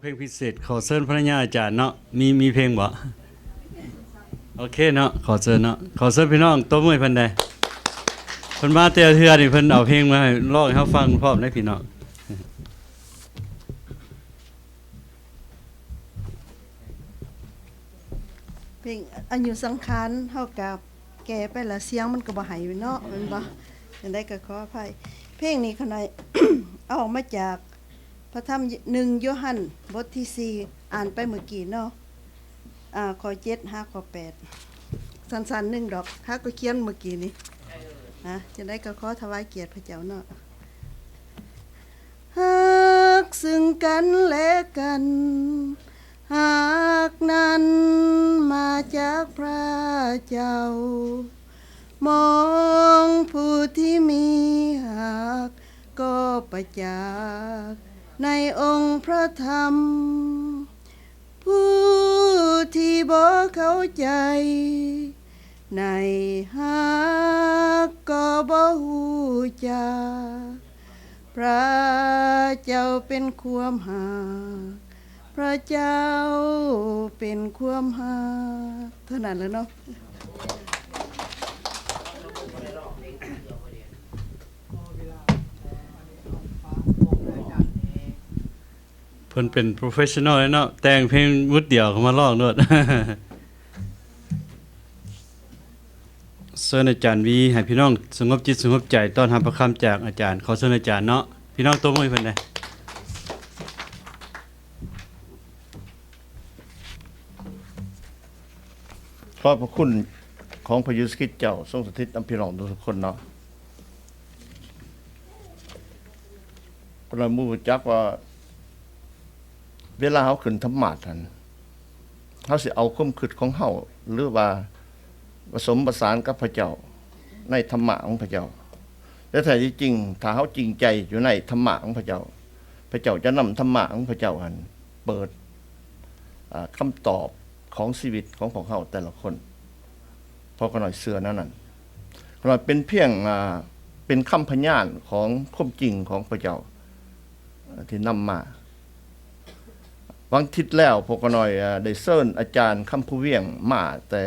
ເພງພິເສດ ຂໍເຊີນພັນລະຍາອາຈານເນາະ. ມີ ມີເພງບໍ່? ໂອເຄເນາະ ຂໍເຊີນເນາະ. ຂໍເຊີນພີ່ນ້ອງຕົບມືໃຫ້ເພິ່ນແດ່. ເພິ່ນມາແຕ່ລະເທື່ອນີ້ ເພິ່ນເອົາເພງມາໃຫ້ ຮ້ອງໃຫ້ເຮົາຟັງພ້ອມເດ້ພີ່ນ້ອງ. ເພງອາຍຸສັງຂານ ເຮົາກະແກ່ໄປລະ ສຽງມັນກໍບໍ່ໃຫ້ເນາະ ແມ່ນບໍ່? ຈັ່ງໃດກໍຂໍອະໄພ. ເພງນີ້ຂ້ານ້ອຍ ເອົາມາຈາກ ພະທຳ ໜຶ່ງໂຢຮັນ ບົດທີສີ່ ອ່ານໄປມື້ກີ້ເນາະ ອາ ຂໍ້ເຈັດຫາຂໍ້ແປດ ສັ້ນໆໜຶ່ງດອກ ຫາກໍຂຽນມື້ກີ້ນີ້ ນະ. ຈັ່ງໃດກໍຂໍຖວາຍກຽດພະເຈົ້າເນາະ. ຮັກຊຶ່ງກັນແລະກັນ ຮັກນັ້ນມາຈາກພະເຈົ້າ ມອງຜູ້ທີ່ມີຮັກກໍປະຈັກໃນອົງພະທຳ. ຜູ້ທີ່ບໍ່ເຂົ້າໃຈໃນຮັກກໍບໍ່ຮູ້ຈັກ ພະເຈົ້າເປັນຄວາມຮັກ ພະເຈົ້າເປັນຄວາມຮັກ. ເທົ່ານັ້ນແຫຼະເນາະ. ເພິ່ນເປັນໂປຣເຟສຊັນນໍເນາະ ແຕ່ງເພງບົດດຽວກໍມາຮ້ອງໂລດ. ເຊີນອາຈານວີ ໃຫ້ພີ່ນ້ອງສະຫງົບຈິດສະຫງົບໃຈ ຕ້ອນຮັບພະຄຳຈາກອາຈານ. ຂໍເຊີນອາຈານເນາະ ພີ່ນ້ອງຕົບມືໃຫ້ເພິ່ນແດ່. ຂອບພະຄຸນຂອງພະເຢຊູຄຣິດເຈົ້າ ຊົງສະຖິດນຳພີ່ນ້ອງທຸກໆຄົນເນາະ. ພວກເຮົາຮູ້ຈັກວ່າ ເວລາເຮົາຂຶ້ນທຳມາດຫັ້ນ ເຮົາຊິເອົາຄວາມຄິດຂອງເຮົາ ຫຼືວ່າປະສົມປະສານກັບພະເຈົ້າ ໃນທຳມະຂອງພະເຈົ້າ. ແຕ່ແທ້ທີ່ຈິງ ຖ້າເຮົາຈິງໃຈຢູ່ໃນທຳມະຂອງພະເຈົ້າ, ພະເຈົ້າຈະນຳທຳມະຂອງພະເຈົ້າຫັ້ນເປີດ ອາ ຄຳຕອບຂອງຊີວິດຂອງພວກເຮົາແຕ່ລະຄົນ. ເພາະຂ້ານ້ອຍເຊື່ອແນວນັ້ນ. ຂ້ານ້ອຍເປັນພຽງ ອາ ເປັນຄຳພະຍານຂອງຄວາມຈິງຂອງພະເຈົ້າ ອາ ທີ່ນຳມາ. ວັນທິດແລ້ວ ພວກຂ້ານ້ອຍ ອາ ໄດ້ເຊີນອາຈານຄຳພູວຽງມາ ແຕ່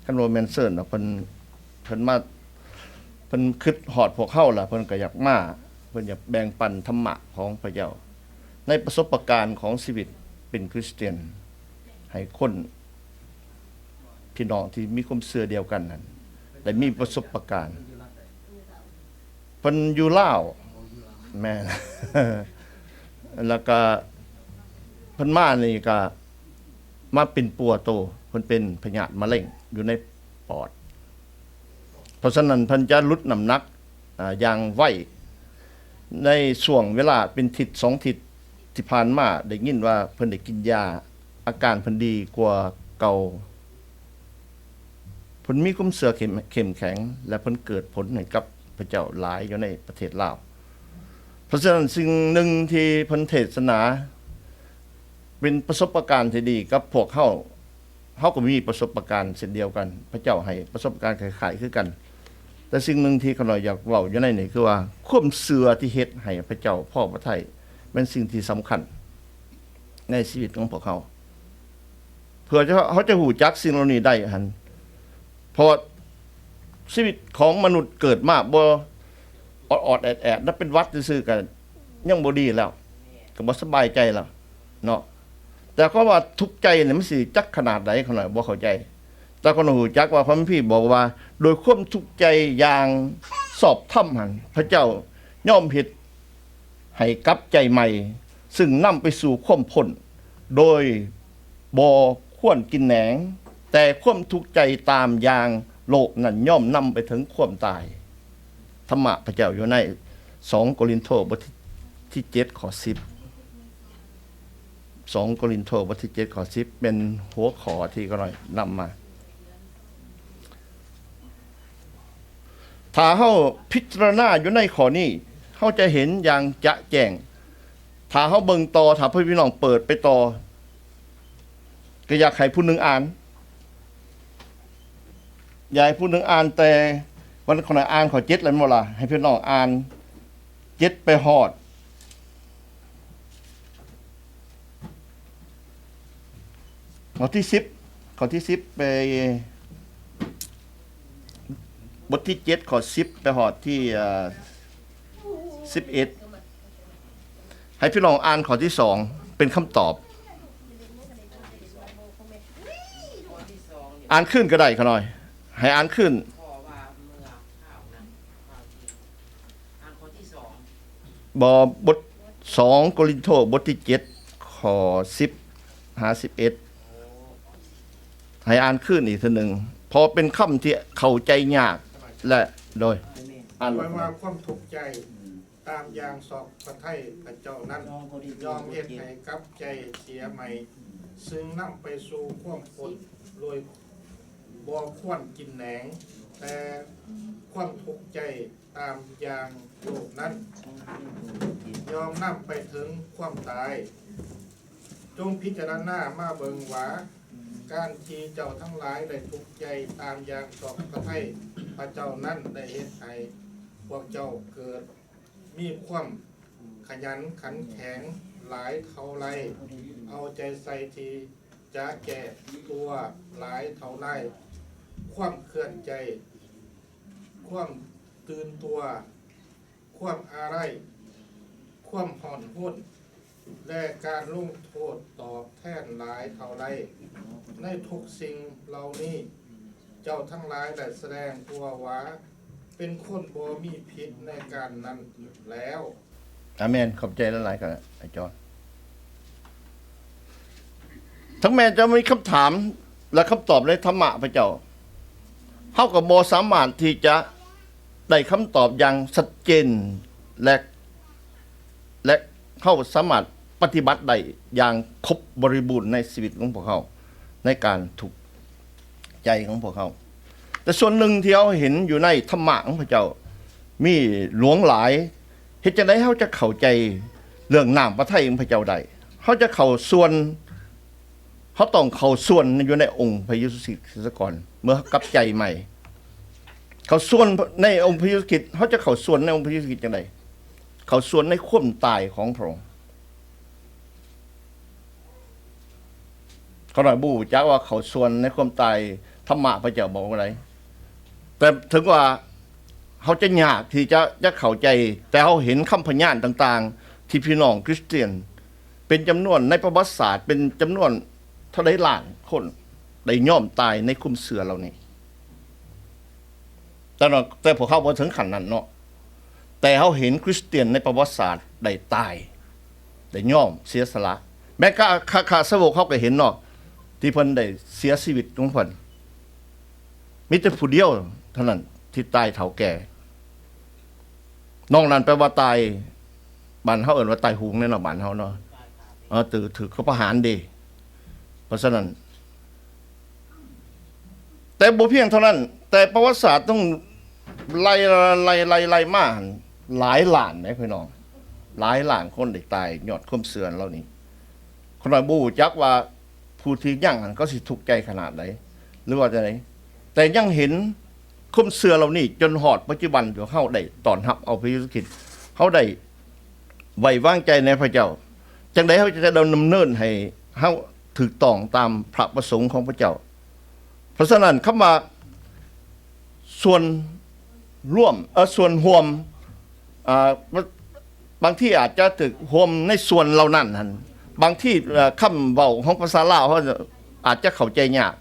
ຄັນວ່າແມ່ນເຊີນເນາະ ເພິ່ນ ເພິ່ນມາ ເພິ່ນຄິດຮອດພວກເຮົາລະ ເພິ່ນກໍຢາກມາ ເພິ່ນຢາກແບ່ງປັນທຳມະຂອງພະເຈົ້າ ໃນປະສົບປະການຂອງຊີວິດເປັນຄຣິສຕຽນ ໃຫ້ຄົນ ພີ່ນ້ອງທີ່ມີຄວາມເຊື່ອດຽວກັນນັ້ນ ໄດ້ມີປະສົບປະການ. ເພິ່ນຢູ່ລາວ ແມ່ນ ແລ້ວກະເພິ່ນມານີ້ກະມາເປັນປົວໂຕ ເພິ່ນເປັນພະຍາດມະເຮັງຢູ່ໃນປອດ. ເພາະສະນັ້ນເພິ່ນຈະຫຼຸດນ້ຳໜັກ ອາ ຢ່າງໄວ. ໃນຊ່ວງເວລາເປັນທິດສອງທິດທີ່ຜ່ານມາ ໄດ້ຍິນວ່າເພິ່ນໄດ້ກິນຢາ ອາການເພິ່ນດີກວ່າເກົ່າ. ເພິ່ນມີຄວາມເຊື່ອເຂັ້ມ ເຂັ້ມແຂງ ແລະ ເພິ່ນເກີດຜົນໃຫ້ກັບພະເຈົ້າຫຼາຍຢູ່ໃນປະເທດລາວ. ເພາະສະນັ້ນ ສິ່ງໜຶ່ງທີ່ເພິ່ນເທດສະໜາ ເປັນປະສົບປະການທີ່ດີກັບພວກເຮົາ. ເຮົາກໍມີປະສົບປະການເຊັ່ນດຽວກັນ, ພະເຈົ້າໃຫ້ປະສົບປະການຄ້າຍໆຄືກັນ. ແຕ່ສິ່ງໜຶ່ງທີ່ຂ້ານ້ອຍຢາກເວົ້າຢູ່ໃນນີ້ ຄືວ່າຄວາມເຊື່ອທີ່ເຮັດໃຫ້ພະເຈົ້າພໍພະໄທ ແມ່ນສິ່ງທີ່ສຳຄັນໃນຊີວິດຂອງພວກເຮົາ. ເພື່ອຈະ ເຮົາຈະຮູ້ຈັກສິ່ງເຫຼົ່ານີ້ໄດ້ຫັ້ນ ເພາະວ່າຊີວິດຂອງມະນຸດເກີດມາບໍ່ ອອດໆແອດໆ ນະ ເປັນຫວັດຊື່ໆ ກໍຍັງບໍ່ດີແລ້ວ ກໍບໍ່ສະບາຍໃຈແລ້ວເນາະ. ແຕ່ຄຳວ່າທຸກໃຈນີ້ ມັນຊິຈັກຂະໜາດໃດ ຂ້ານ້ອຍບໍ່ເຂົ້າໃຈ. ແຕ່ຂ້ານ້ອຍຮູ້ຈັກວ່າພະຄຳພີບອກວ່າ ໂດຍຄວາມທຸກໃຈຢ່າງຊອບທຳຫັ້ນ ພະເຈົ້າຍອມເຮັດ ໃຫ້ກັບໃຈໃໝ່ ຊຶ່ງນຳໄປສູ່ຄວາມພົ້ນໂດຍບໍ່ຄວນກິນແໜງ, ແຕ່ຄວາມທຸກໃຈຕາມຢ່າງໂລກນັ້ນ ຍ່ອມນຳໄປເຖິງຄວາມຕາຍ. ທຳມະພະເຈົ້າຢູ່ໃນ ສອງ ໂກລິນໂທ ບົດທີເຈັດ ຂໍ້ສິບ. ສອງ ໂກລິນໂທ ບົດທີເຈັດ ຂໍ້ສິບ ເປັນຫົວຂໍ້ທີ່ຂ້ານ້ອຍນຳມາ. ຖ້າເຮົາພິຈາລະນາຢູ່ໃນຂໍ້ນີ້ ເຮົາຈະເຫັນຢ່າງຈະແຈ້ງ. ຖ້າເຮົາເບິ່ງຕໍ່ ຖ້າພີ່ນ້ອງເປີດໄປຕໍ່ ກໍຢາກໃຫ້ຜູ້ໜຶ່ງອ່ານ ຢາກໃຫ້ຜູ້ໜຶ່ງອ່ານ ແຕ່ວັນຂ້ານ້ອຍອ່ານຂໍ້ເຈັດແລ້ວແມ່ນບໍ່ລະ? ໃຫ້ພີ່ນ້ອງອ່ານເຈັດໄປຮອດ ຂໍ້ທີສິບ ຂໍ້ທີສິບ ໄປ ບົດທີເຈັດ ຂໍ້ສິບ ໄປຮອດທີ ເອີ ສິບເອັດ ໃຫ້ພີ່ນ້ອງອ່ານຂໍ້ທີສອງເປັນຄຳຕອບ. ອ່ານຄືນກໍໄດ້ຂະນ້ອຍ ໃຫ້ອ່ານຄືນ. ບໍ່ ບົດ ສອງໂກລິນໂທ ບົດທີເຈັດ ຂໍ້ສິບຫາສິບເອັດ ໃຫ້ອ່ານຄືນອີກເທື່ອໜຶ່ງ ເພາະເປັນຄຳທີ່ເຂົ້າໃຈຍາກ ແລະ ໂດຍ ອ່ານ ຂ້ອຍວ່າຄວາມທຸກໃຈຕາມຢ່າງຊອກພະໄທພະເຈົ້ານັ້ນ ຍ່ອມເຮັດໃຫ້ກັບໃຈເສຍໃໝ່ ຊຶ່ງນຳໄປສູ່ຄວາມອົດໂດຍບໍ່ຄວນກິນແໜງ, ແຕ່ຄວາມທຸກໃຈຕາມຢ່າງໂລກນັ້ນ ຍ່ອມນຳໄປເຖິງຄວາມຕາຍ. ຈົ່ງພິຈາລະນາມາເບິ່ງວ່າ ການທີ່ເຈົ້າທັງຫຼາຍໄດ້ທຸກໃຈຕາມຢ່າງຊອບພະໄທພະເຈົ້ານັ້ນ ໄດ້ເຮັດໃຫ້ພວກເຈົ້າເກີດມີຄວາມຂະຫຍັນຂັນແຂງຫຼາຍເທົ່າໃດ, ເອົາໃຈໃສ່ທີ່ຈະແກ້ຕົວຫຼາຍເທົ່າໃດ, ຄວາມເຄື່ອນໃຈ, ຄວາມຕື່ນຕົວ, ຄວາມອາໄລ, ຄວາມຮ້ອນຮົນ ແລະ ການລົງໂທດຕອບແທນຫຼາຍເທົ່າໃດ. ໃນທຸກສິ່ງເຫຼົ່ານີ້ ເຈົ້າທັງຫຼາຍໄດ້ສະແດງຕົວວ່າເປັນຄົນບໍ່ມີຜິດໃນການນັ້ນແລ້ວ. ອາເມນ. ຂອບໃຈຫຼາຍໆ ອາຈານ. ເຖິງແມ່ນຈະມີຄຳຖາມ ແລະ ຄຳຕອບໃນທຳມະພະເຈົ້າ, ເຮົາກໍບໍ່ສາມາດທີ່ຈະໄດ້ຄຳຕອບຢ່າງຊັດເຈນ ແລະ ແລະ ເຮົາສາມາດປະຕິບັດໄດ້ຢ່າງຄົບບໍລິບູນໃນຊີວິດຂອງພວກເຮົາ, ໃນການທຸກໃຈຂອງພວກເຮົາ. ແຕ່ສ່ວນໜຶ່ງທີ່ເຮົາເຫັນຢູ່ໃນທຳມະຂອງພະເຈົ້າມີຫຼວງຫຼາຍ, ເຮັດຈັ່ງໃດເຮົາຈະເຂົ້າໃຈເລື່ອງນ້ຳພະໄທຂອງພະເຈົ້າໄດ້? ເຮົາຈະເຂົ້າສ່ວນ ເຮົາຕ້ອງເຂົ້າສ່ວນຢູ່ໃນອົງພະເຢຊູຄຣິດສະກ່ອນ ເມື່ອເຮົາກັບໃຈໃໝ່. ເຂົ້າສ່ວນໃນອົງພະເຢຊູຄຣິດ, ເຮົາຈະເຂົ້າສ່ວນໃນອົງພະເຢຊູຄຣິດຈັ່ງໃດ? ເຂົ້າສ່ວນໃນຄວາມຕາຍຂອງພະອົງ. ຂ້ານ້ອຍບໍ່ຮູ້ຈັກວ່າເຂົ້າສ່ວນໃນຄວາມຕາຍທຳມະພະເຈົ້າບອກວ່າໃດ, ແຕ່ເຖິງວ່າເຮົາຈະຍາກທີ່ຈະ ຈະເຂົ້າໃຈ, ແຕ່ເຮົາເຫັນຄຳພະຍານຕ່າງໆ ທີ່ພີ່ນ້ອງຄຣິສຕຽນ ເປັນຈຳນວນໃນປະຫວັດສາດ ເປັນຈຳນວນເທົ່າໃດລ້ານຄົນໄດ້ຍອມຕາຍໃນຄວາມເຊື່ອເຫຼົ່ານີ້. ແຕ່ວ່າ ແຕ່ພວກເຮົາບໍ່ເຖິງຂັ້ນນັ້ນເນາະ, ແຕ່ເຮົາເຫັນຄຣິສຕຽນໃນປະຫວັດສາດໄດ້ຕາຍ ໄດ້ຍອມເສຍສະຫຼະ. ແມ່ນກະ ຄະ ຄະສາວົກເຮົາກໍເຫັນເນາະ ທີ່ເພິ່ນໄດ້ເສຍຊີວິດຂອງເພິ່ນ. ມີແຕ່ຜູ້ດຽວເທົ່ານັ້ນທີ່ຕາຍເຖົ້າແກ່. ນອກນັ້ນແປວ່າຕາຍ, ບ້ານເຮົາເອີ້ນວ່າຕາຍໂຫງເດ້ເນາະ, ບ້ານເຮົາເນາະ. ເອີ ຖືກ ຖືກເຂົາປະຫານເດ້. ເພາະສະນັ້ນ ແຕ່ບໍ່ພຽງເທົ່ານັ້ນ, ແຕ່ປະຫວັດສາດຕ້ອງໄລ່ ໄລ່ ໄລ່ ໄລ່ມາຫັ້ນ ຫຼາຍລ້ານເດ້ພີ່ນ້ອງ, ຫຼາຍລ້ານຄົນໄດ້ຕາຍຍ້ອນຄວາມເຊື່ອເຫຼົ່ານີ້. ຂ້ານ້ອຍບໍ່ຮູ້ຈັກວ່າ ຜູ້ທີ່ຍັງຫັ້ນ ເຂົາຊິທຸກໃຈຂະໜາດໃດ ຫຼືວ່າຈັ່ງໃດ, ແຕ່ຍັງເຫັນຄວາມເຊື່ອເຫຼົ່ານີ້ຈົນຮອດປັດຈຸບັນ ພວກເຮົາໄດ້ຕ້ອນຮັບເອົາພະເຢຊູຄຣິດ, ເຮົາໄດ້ໄວ້ວາງໃຈໃນພະເຈົ້າ. ຈັ່ງໃດເຮົາຈະດຳເນີນໃຫ້ເຮົາຖືກຕ້ອງຕາມພະປະສົງຂອງພະເຈົ້າ? ເພາະສະນັ້ນ ຄຳວ່າສ່ວນລວມ ເອີ ສ່ວນຮ່ວມ ອ່າ ບາງທີອາດຈະຖືກຮ່ວມໃນສ່ວນເຫຼົ່ານັ້ນຫັ້ນ, ບາງທີ ເອີ ຄຳເວົ້າຂອງພາສາລາວເຮົາອາດຈະເຂົ້າໃຈຍາກ,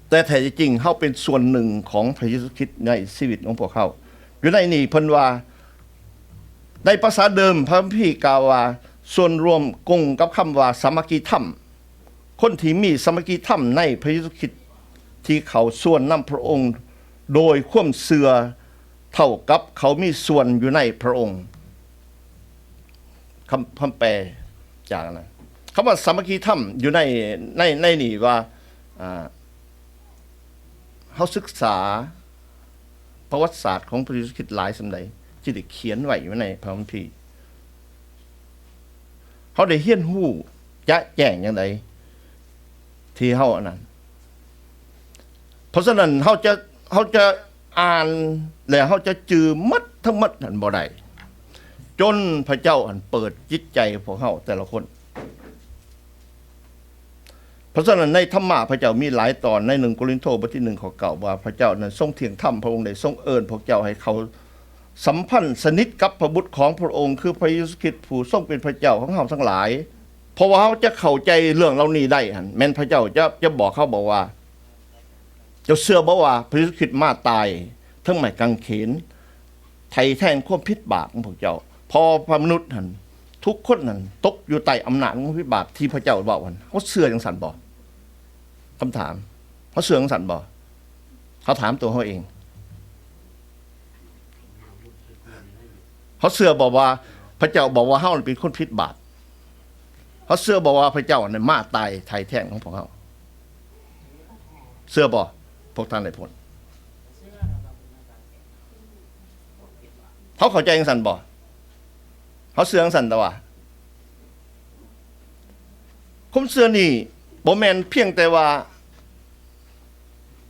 ແຕ່ແທ້ຈິງເຮົາເປັນສ່ວນໜຶ່ງຂອງພະເຢຊູຄຣິດໃນຊີວິດຂອງພວກເຮົາ. ຢູ່ໃນນີ້ເພິ່ນວ່າ ໃນພາສາເດີມ ພະຄຳພີກ່າວວ່າ ສ່ວນລວມກົງກັບຄຳວ່າສາມັກຄີທຳ. ຄົນທີ່ມີສາມັກຄີທຳໃນພະເຢຊູຄຣິດ ທີ່ເຂົ້າສ່ວນນຳພະອົງໂດຍຄວາມເຊື່ອ ເທົ່າກັບເຂົາມີສ່ວນຢູ່ໃນພະອົງ. ຄຳ ຄຳແປຈາກນັ້ນ ຄຳວ່າສາມັກຄີທຳຢູ່ໃນ ໃນ ໃນນີ້ວ່າ ອ່າ ເຮົາສຶກສາປະຫວັດສາດຂອງພະເຢຊູຄຣິດຫຼາຍສ່ຳໃດ ທີ່ໄດ້ຂຽນໄວ້ຢູ່ໃນພະຄຳພີ ເຮົາໄດ້ຮຽນຮູ້ຈະແຈ້ງຈັ່ງໃດທີ່ເຮົາອັນນັ້ນ. ເພາະສະນັ້ນ ເຮົາຈະ ເຮົາຈະອ່ານ ແລະ ເຮົາຈະຈື່ໝົດທັງໝົດຫັ້ນບໍ່ໄດ້ ຈົນພະເຈົ້າຫັ້ນເປີດຈິດໃຈພວກເຮົາແຕ່ລະຄົນ. ະສະນັ້ນ ໃນທຳມະພະເຈົ້າມີຫຼາຍຕອນ ໃນໜຶ່ງໂກລິນໂທ ບົດທີໜຶ່ງ ຂໍ້ເກົ້າ ວ່າພະເຈົ້ານັ້ນຊົງທ່ຽງທຳ, ພະອົງໄດ້ຊົງເອີ້ນພວກເຈົ້າໃຫ້ເຂົ້າສຳພັນສະໜິດກັບພະບຸດຂອງພະອົງ ຄືພະເຢຊູຄຣິດ ຜູ້ຊົງເປັນພະເຈົ້າຂອງເຮົາທັງຫຼາຍ. ເພາະວ່າເຮົາຈະເຂົ້າໃຈເລື່ອງເຫຼົ່ານີ້ໄດ້ຫັ້ນ ແມ່ນພະເຈົ້າຈະ ຈະບອກເຮົາບອກວ່າ ເຈົ້າເຊື່ອບໍ່ວ່າພະເຢຊູຄຣິດມາຕາຍເທິງໄມ້ກາງເຂນ ໄຖ່ແທນຄວາມຜິດບາບຂອງພວກເຈົ້າ? ເພາະວ່າມະນຸດຫັ້ນ ທຸກຄົນນັ້ນຕົກຢູ່ໃຕ້ອຳນາດຂອງຄວາມຜິດບາບທີ່ພະເຈົ້າເວົ້າຫັ້ນ. ເຮົາເຊື່ອຈັ່ງຊັ້ນບໍ່? ຄຳຖາມ, ເຮົາເຊື່ອຈັ່ງຊັ້ນບໍ່? ເຮົາຖາມຕົວເຮົາເອງ. ເຮົາເຊື່ອບໍ່ວ່າພະເຈົ້າບອກວ່າເຮົາເປັນຄົນຜິດບາບ? ເຮົາເຊື່ອບໍ່ວ່າພະເຈົ້ານັ້ນມາຕາຍໄຖ່ແທນຂອງພວກເຮົາ? ເຊື່ອບໍ່ ພວກທ່ານຫຼາຍຄົນ? ເຮົາເຂົ້າໃຈຈັ່ງຊັ້ນບໍ່? ເຮົາເຊື່ອຈັ່ງຊັ້ນແຕ່ວ່າ ຄວາມເຊື່ອນີ້ບໍ່ແມ່ນພຽງແຕ່ວ່າ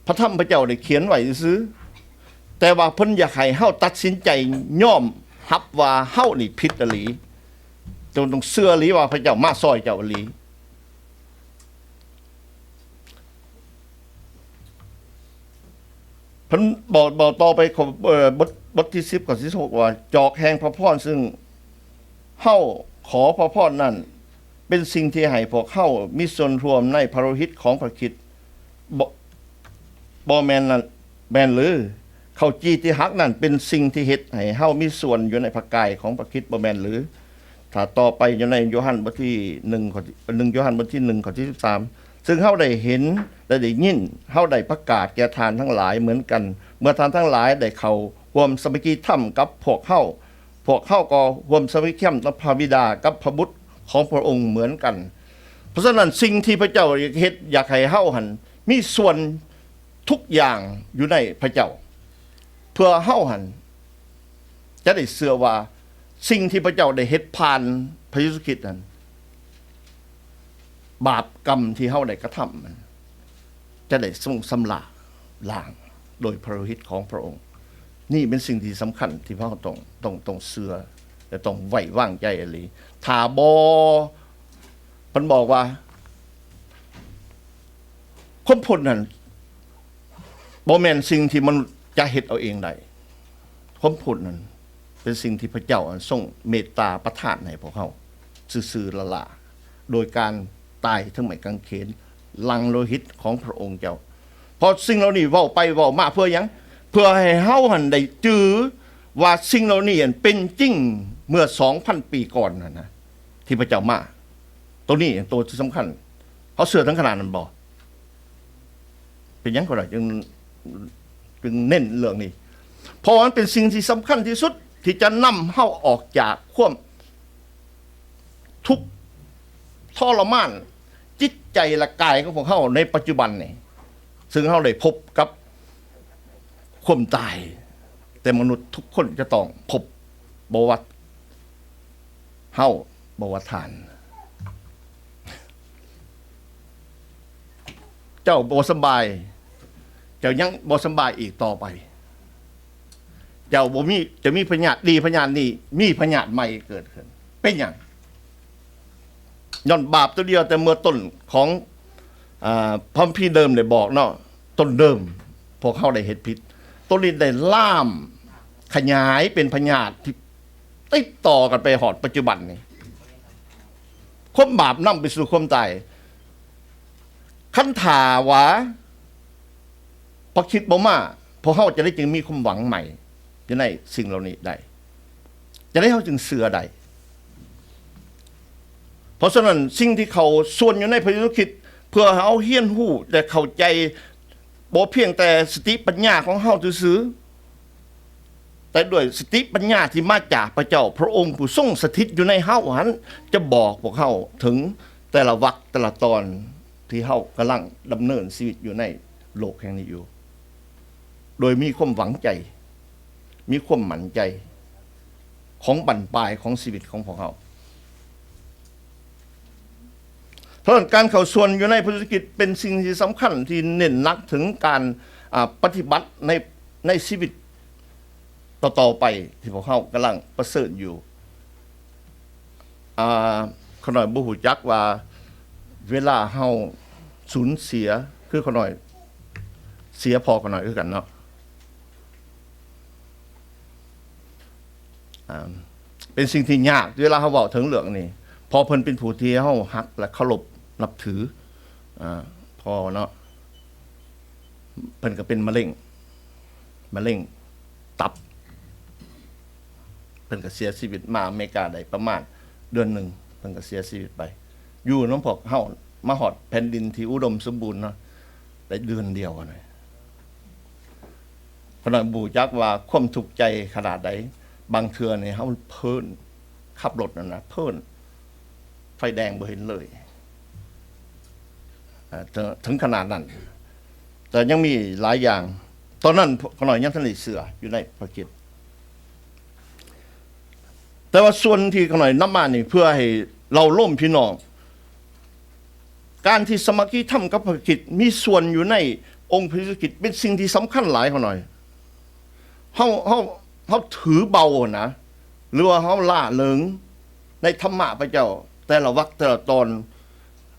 ພະທຳພະເຈົ້າໄດ້ຂຽນໄວ້ຊື່ໆ, ແຕ່ວ່າເພິ່ນຢາກໃຫ້ເຮົາຕັດສິນໃຈຍອມຮັບວ່າເຮົານີ້ຜິດອີ່ຫຼີ, ເຈົ້າຕ້ອງເຊື່ອອີ່ຫຼີວ່າພະເຈົ້າມາຊ່ອຍເຈົ້າອີ່ຫຼີ. ເພິ່ນບອກ ບອກຕໍ່ໄປ ເອີ ບົດ ບົດທີສິບ ຂໍ້ທີສິບຫົກ ວ່າ ຈອກແຫ່ງພະພອນ ຊຶ່ງເຮົາຂໍພະພອນນັ້ນ ເປັນສິ່ງທີ່ໃຫ້ພວກເຮົາມີສ່ວນຮ່ວມໃນພະໂລຫິດຂອງພະຄຣິດ ບໍ່ ບໍ່ແມ່ນນັ້ນ ແມ່ນຫຼື? ເຂົ້າຈີ່ທີ່ຫັກນັ້ນເປັນສິ່ງທີ່ເຮັດໃຫ້ເຮົາມີສ່ວນຢູ່ໃນພະກາຍຂອງພະຄຣິດ ບໍ່ແມ່ນຫຼື? ຖ້າຕໍ່ໄປຢູ່ໃນໂຍຮັນ ບົດທີໜຶ່ງ ຂໍ້ ໜຶ່ງໂຍຮັນ ບົດທີໜຶ່ງ ຂໍ້ທີສິບສາມ ຊຶ່ງເຮົາໄດ້ເຫັນ ແລະ ໄດ້ຍິນ, ເຮົາໄດ້ປະກາດແກ່ທ່ານທັງຫຼາຍເໝືອນກັນ, ເມື່ອທ່ານທັງຫຼາຍໄດ້ເຂົ້າຮ່ວມສາມັກຄີທຳກັບພວກເຮົາ, ພວກເຮົາກໍຮ່ວມສາມັກຄີທຳກັບພະບິດາ ກັບພະບຸດຂອງພະອົງເໝືອນກັນ. ເພາະສະນັ້ນ ສິ່ງທີ່ພະເຈົ້າເຮັດ ຢາກໃຫ້ເຮົາຫັ້ນມີສ່ວນທຸກຢ່າງຢູ່ໃນພະເຈົ້າ, ເພື່ອເຮົາຫັ້ນຈະໄດ້ເຊື່ອວ່າ ສິ່ງທີ່ພະເຈົ້າໄດ້ເຮັດຜ່ານພະເຢຊູຄຣິດນັ້ນ ບາບກຳທີ່ເຮົາໄດ້ກະທຳນັ້ນ ຈະໄດ້ຊົງຊຳລະລ້າງໂດຍພະໂລຫິດຂອງພະອົງ. ນີ້ເປັນສິ່ງທີ່ສຳຄັນທີ່ພວກເຮົາຕ້ອງ ຕ້ອງ ຕ້ອງເຊື່ອ ແລະ ຕ້ອງໄວ້ວາງໃຈອີ່ຫຼີ. ຖ້າບໍ່ ເພິ່ນບອກວ່າ ຄວາມພົ້ນນັ້ນບໍ່ແມ່ນສິ່ງທີ່ມະນຸດຈະເຮັດເອົາເອງໄດ້. ຄວາມພົ້ນນັ້ນເປັນສິ່ງທີ່ພະເຈົ້າ ອັນ ຊົງເມດຕາປະທານໃຫ້ພວກເຮົາຊື່ໆຫຼ້າໆ ໂດຍການຕາຍເທິງໄມ້ກາງເຂນ ຫຼັ່ງໂລຫິດຂອງພະອົງເຈົ້າ. ເພາະສິ່ງເຫຼົ່ານີ້ເວົ້າໄປເວົ້າມາເພື່ອຫຍັງ? ເພື່ອໃຫ້ເຮົາຫັ້ນໄດ້ຈື່ວ່າສິ່ງເຫຼົ່ານີ້ ອັນ ເປັນຈິງເມື່ອສອງພັນປີກ່ອນຫັ້ນນະ ທີ່ພະເຈົ້າມາ. ໂຕນີ້ໂຕທີ່ສຳຄັນ. ເຮົາເຊື່ອເຖິງຂະໜາດນັ້ນບໍ່? ເປັນຫຍັງຂ້ອຍຈຶ່ງ ຈຶ່ງເນັ້ນເລື່ອງນີ້? ເພາະວ່າມັນເປັນສິ່ງທີ່ສຳຄັນທີ່ສຸດ ທີ່ຈະນຳເຮົາອອກຈາກຄວາມທຸກທໍລະມານຈິດໃຈ ແລະ ກາຍຂອງພວກເຮົາໃນປັດຈຸບັນນີ້ ຊຶ່ງເຮົາໄດ້ພົບກັບຄວາມຕາຍ. ແຕ່ມະນຸດທຸກຄົນຈະຕ້ອງພົບ ບໍ່ວ່າເຮົາ ບໍ່ວ່າທ່ານ ເຈົ້າບໍ່ສະບາຍ, ເຈົ້າຍັງບໍ່ສະບາຍອີກຕໍ່ໄປ. ເຈົ້າບໍ່ມີ, ຈະມີພະຍາດດີພະຍາດນີ້, ມີພະຍາດໃໝ່ເກີດຂຶ້ນ. ເປັນຫຍັງ? ຍ້ອນບາບຕົວດຽວແຕ່ເບື້ອຕົ້ນຂອງ, ອາ, ພະຄຳພີເດີມໄດ້ບອກເນາະ, ຕົ້ນເດີມ ພວກເຮົາໄດ້ເຮັດຜິດ, ໂຕນີ້ໄດ້ລາມຂະຫຍາຍເປັນພະຍາດທີ່ຕິດຕໍ່ກັນໄປຮອດປັດຈຸບັນນີ້. ຄວາມບາບນຳໄປສູ່ຄວາມຕາຍ. ຄັນຖ້າວ່າພະຄຣິດບໍ່ມາ, ພວກເຮົາຈະໄດ້ຈຶ່ງມີຄວາມຫວັງໃໝ່ຢູ່ໃນສິ່ງເຫຼົ່ານີ້ໄດ້. ຈະໄດ້ເຮົາຈຶ່ງເຊື່ອໄດ້. ເພາະສະນັ້ນ, ສິ່ງທີ່ເຂົ້າສ່ວນຢູ່ໃນພະເຢຊູຄຣິດ ເພື່ອເຮົາຮຽນຮູ້ ແລະ ເຂົ້າໃຈ ບໍ່ພຽງແຕ່ສະຕິປັນຍາຂອງເຮົາຊື່ໆ, ແຕ່ດ້ວຍສະຕິປັນຍາທີ່ມາຈາກພະເຈົ້າ, ພະອົງຜູ້ຊົງສະຖິດຢູ່ໃນເຮົາຫັ້ນ ຈະບອກພວກເຮົາເຖິງແຕ່ລະວັກແຕ່ລະຕອນທີ່ເຮົາກຳລັງດຳເນີນຊີວິດຢູ່ໃນໂລກແຫ່ງນີ້ຢູ່ ໂດຍມີຄວາມຫວັງໃຈ, ມີຄວາມໝັ້ນໃຈຂອງບັ້ນປາຍຂອງຊີວິດຂອງພວກເຮົາ. ເພາະນັ້ນ ການເຂົ້າສ່ວນຢູ່ໃນພະເຢຊູຄຣິດເປັນສິ່ງທີ່ສຳຄັນ ທີ່ເນັ້ນໜັກເຖິງການ, ອາ, ປະຕິບັດໃນ, ໃນຊີວິດຕໍ່ໆໄປ ທີ່ພວກເຮົາກຳລັງປະເຊີນຢູ່. ອາ, ຂ້ານ້ອຍບໍ່ຮູ້ຈັກວ່າເວລາເຮົາ ສູນເສຍ ຄືຂ້ານ້ອຍເສຍພໍ່ຂ້ານ້ອຍຄືກັນເນາະ. ອ່າ ເປັນສິ່ງທີ່ຍາກເວລາເຮົາເວົ້າເຖິງເລື່ອງນີ້ ເພາະເພິ່ນເປັນຜູ້ທີ່ເຮົາຮັກ ແລະ ເຄົາລົບນັບຖື. ອ່າ ພໍ່ເນາະ ເພິ່ນກໍເປັນມະເຮັງ ມະເຮັງຕັບ. ເພິ່ນກໍເສຍຊີວິດມາອາເມລິກາໄດ້ປະມານເດືອນໜຶ່ງ ເພິ່ນກໍເສຍຊີວິດໄປ. ຢູ່ນຳພວກເຮົາມາຮອດແຜ່ນດິນທີ່ອຸດົມສົມບູນເນາະ ໄດ້ເດືອນດຽວຫັ້ນນະ. ຂ້ານ້ອຍບໍ່ຮູ້ຈັກວ່າຄວາມທຸກໃຈຂະໜາດໃດ. ບາງເທື່ອນີ້ເຮົາເພີ້ນ ຂັບລົດນັ້ນນະ ເພີ້ນ ໄຟແດງບໍ່ເຫັນເລີຍ. ເອີ ເຖິງ ເຖິງຂະໜາດນັ້ນ ແຕ່ຍັງມີຫຼາຍຢ່າງ. ຕອນນັ້ນຂ້ານ້ອຍຍັງທັນໄດ້ເຊື່ອຢູ່ໃນພະຄຣິດ. ແຕ່ວ່າສ່ວນທີ່ຂ້ານ້ອຍນຳມານີ້ ເພື່ອໃຫ້ເລົ່າໂລມພີ່ນ້ອງ, ການທີ່ສາມັກຄີທຳກັບພະຄຣິດ ມີສ່ວນຢູ່ໃນອົງພະເຢຊູຄຣິດ ເປັນສິ່ງທີ່ສຳຄັນຫຼາຍ. ຂ້ານ້ອຍ ເຮົາ ເຮົາ ເຮົາຖືເບົານະ ຫຼືວ່າເຮົາລະເລີງໃນທຳມະພະເຈົ້າ ແຕ່ລະວັກແຕ່ລະຕອນ.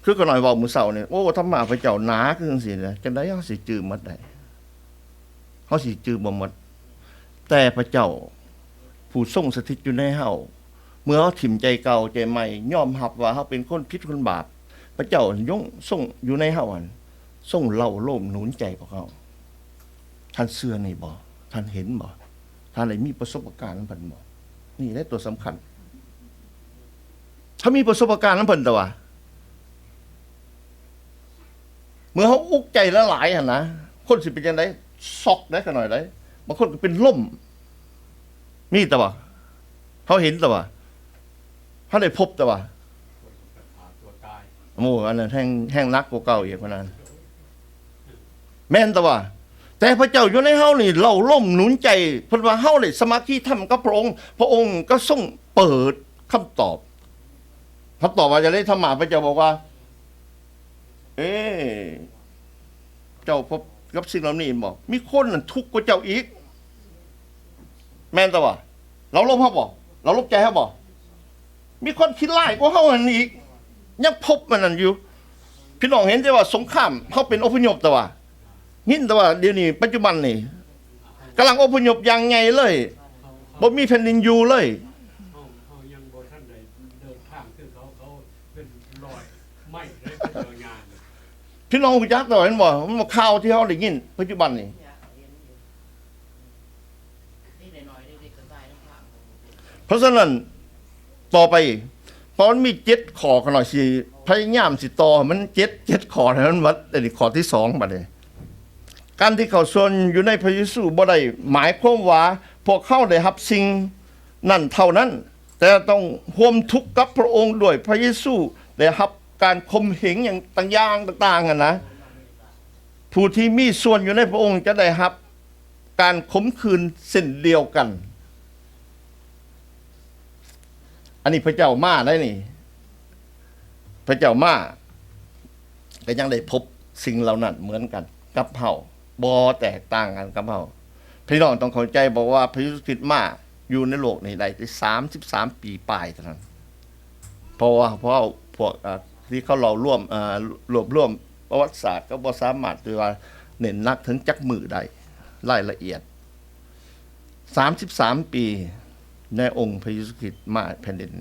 ຄືຂ້ານ້ອຍເວົ້າມື້ເຊົ້ານີ້ ໂອ້ ທຳມະພະເຈົ້າໜາຄືຈັ່ງຊີ້ນະ ຈັ່ງໃດເຮົາຊິຈື່ໝົດໄດ້? ເຮົາຊິຈື່ບໍ່ໝົດ. ແຕ່ພະເຈົ້າຜູ້ຊົງສະຖິດຢູ່ໃນເຮົາ ເມື່ອເຮົາຖິ້ມໃຈເກົ່າໃຈໃໝ່ ຍອມຮັບວ່າເຮົາເປັນຄົນຜິດຄົນບາບ, ພະເຈົ້າຍັງຊົງຢູ່ໃນເຮົາຫັ້ນ ຊົງເລົ່າໂລມໜູນໃຈພວກເຮົາ. ທ່ານເຊື່ອນີ້ບໍ່? ທ່ານເຫັນບໍ່? ທ່ານໄດ້ມີປະສົບປະການນຳເພິ່ນບໍ່? ນີ້ແຫຼະຕົວສຳຄັນ. ຖ້າມີປະສົບປະການນຳເພິ່ນ ແຕ່ວ່າ ເມື່ອເຮົາອຸກໃຈຫຼາຍໆຫັ້ນນະ ຄົນຊິເປັນຈັ່ງໃດ? ຊັອກໄດ໋ ຂ້ານ້ອຍໄດ໋ ບາງຄົນກໍເປັນລົມ ມີແຕ່ວ່າ ເຮົາເຫັນແຕ່ວ່າ ເຮົາໄດ້ພົບແຕ່ວ່າ ໂອ້ ອັນນັ້ນແຮງ ແຮງໜັກກວ່າເກົ່າອີກ ຄົນນັ້ນ ແມ່ນແຕ່ວ່າ ແຕ່ພະເຈົ້າຢູ່ໃນເຮົານີ້ ເລົ່າໂລມໜູນໃຈ ເພິ່ນວ່າເຮົາໄດ້ສາມັກຄີທຳກັບພະອົງ ພະອົງກໍຊົງເປີດຄຳຕອບ. ຄຳຕອບວ່າຈັ່ງໃດ? ທຳມະພະເຈົ້າບອກວ່າ ເອ ເຈົ້າພົບກັບສິ່ງເຫຼົ່ານີ້ບໍ່? ມີຄົນນັ້ນທຸກກວ່າເຈົ້າອີກ ແມ່ນແຕ່ວ່າ ເຮົາລົບເຮົາບໍ່? ເຮົາລົບໃຈເຮົາບໍ່? ມີຄົນຂີ້ຮ້າຍກວ່າເຮົາຫັ້ນອີກ ຍັງພົບອັນນັ້ນຢູ່. ພີ່ນ້ອງເຫັນແຕ່ວ່າສົງຄາມ ເຮົາເປັນອົບພະຍົບ ແຕ່ວ່າ ຍິນແຕ່ວ່າດຽວນີ້ປັດຈຸບັນນີ້ກຳລັງອົບພະຍົບຢ່າງໃຫຍ່ເລີຍ ບໍ່ມີແຜ່ນດິນຢູ່ເລີຍ. ເຮົາ ເຮົາຍັງບໍ່ທັນໄດ້ເດີນທາງຄືເຂົາ ເຂົາເປັນຮ້ອຍໄມເລີຍ ເຂົາເຈົ້າຍ່າງ. ພີ່ນ້ອງຮູ້ຈັກແລ້ວແມ່ນບໍ່? ມັນບໍ່ ຂ່າວທີ່ເຮົາໄດ້ຍິນປັດຈຸບັນນີ້. ເພາະສະນັ້ນ ຕໍ່ໄປ ເພາະມັນມີເຈັດຂໍ້ ຂ້ານ້ອຍຊິພະຍາຍາມຊິຕໍ່ໃຫ້ມັນເຈັດ ເຈັດຂໍ້ໃຫ້ມັນໝົດ. ອັນນີ້ຂໍ້ທີສອງ ບັດນີ້ ການທີ່ເຂົ້າສ່ວນຢູ່ໃນພະເຢຊູບໍ່ໄດ້ໝາຍຄວາມວ່າພວກເຮົາໄດ້ຮັບສິ່ງນັ້ນເທົ່ານັ້ນ, ແຕ່ຕ້ອງຮ່ວມທຸກກັບພະອົງດ້ວຍ. ພະເຢຊູໄດ້ຮັບການຂົ່ມເຫງຫຍັງຕ່າງຢ່າງຕ່າງໆຫັ້ນນະ. ຜູ້ທີ່ມີສ່ວນຢູ່ໃນພະອົງຈະໄດ້ຮັບການຂົມຂືນເຊັ່ນດຽວກັນ. ອັນນີ້ພະເຈົ້າມາໄດ໋ນີ້ ພະເຈົ້າມາກໍຍັງໄດ້ພົບສິ່ງເຫຼົ່ານັ້ນເໝືອນກັນກັບເຮົາ ບໍ່ແຕກຕ່າງກັນກັບເຮົາ. ພີ່ນ້ອງຕ້ອງເຂົ້າໃຈ ບອກວ່າພະເຢຊູຄຣິດມາຢູ່ໃນໂລກນີ້ໄດ້ແຕ່ສາມສິບສາມປີປາຍເທົ່ານັ້ນ. ເພາະວ່າ ເພາະພວກ ອາ ທີ່ເຂົາເລົ່າລວມ ອາ ລວບລວມປະຫວັດສາດ ກໍບໍ່ສາມາດທີ່ວ່າເນັ້ນໜັກເຖິງຈັກມື້ໄດ້ ລາຍລະອຽດ. ສາມສິບສາມປີ ໃນອົງພະເຢຊູຄຣິດມາແຜ່ນດິນ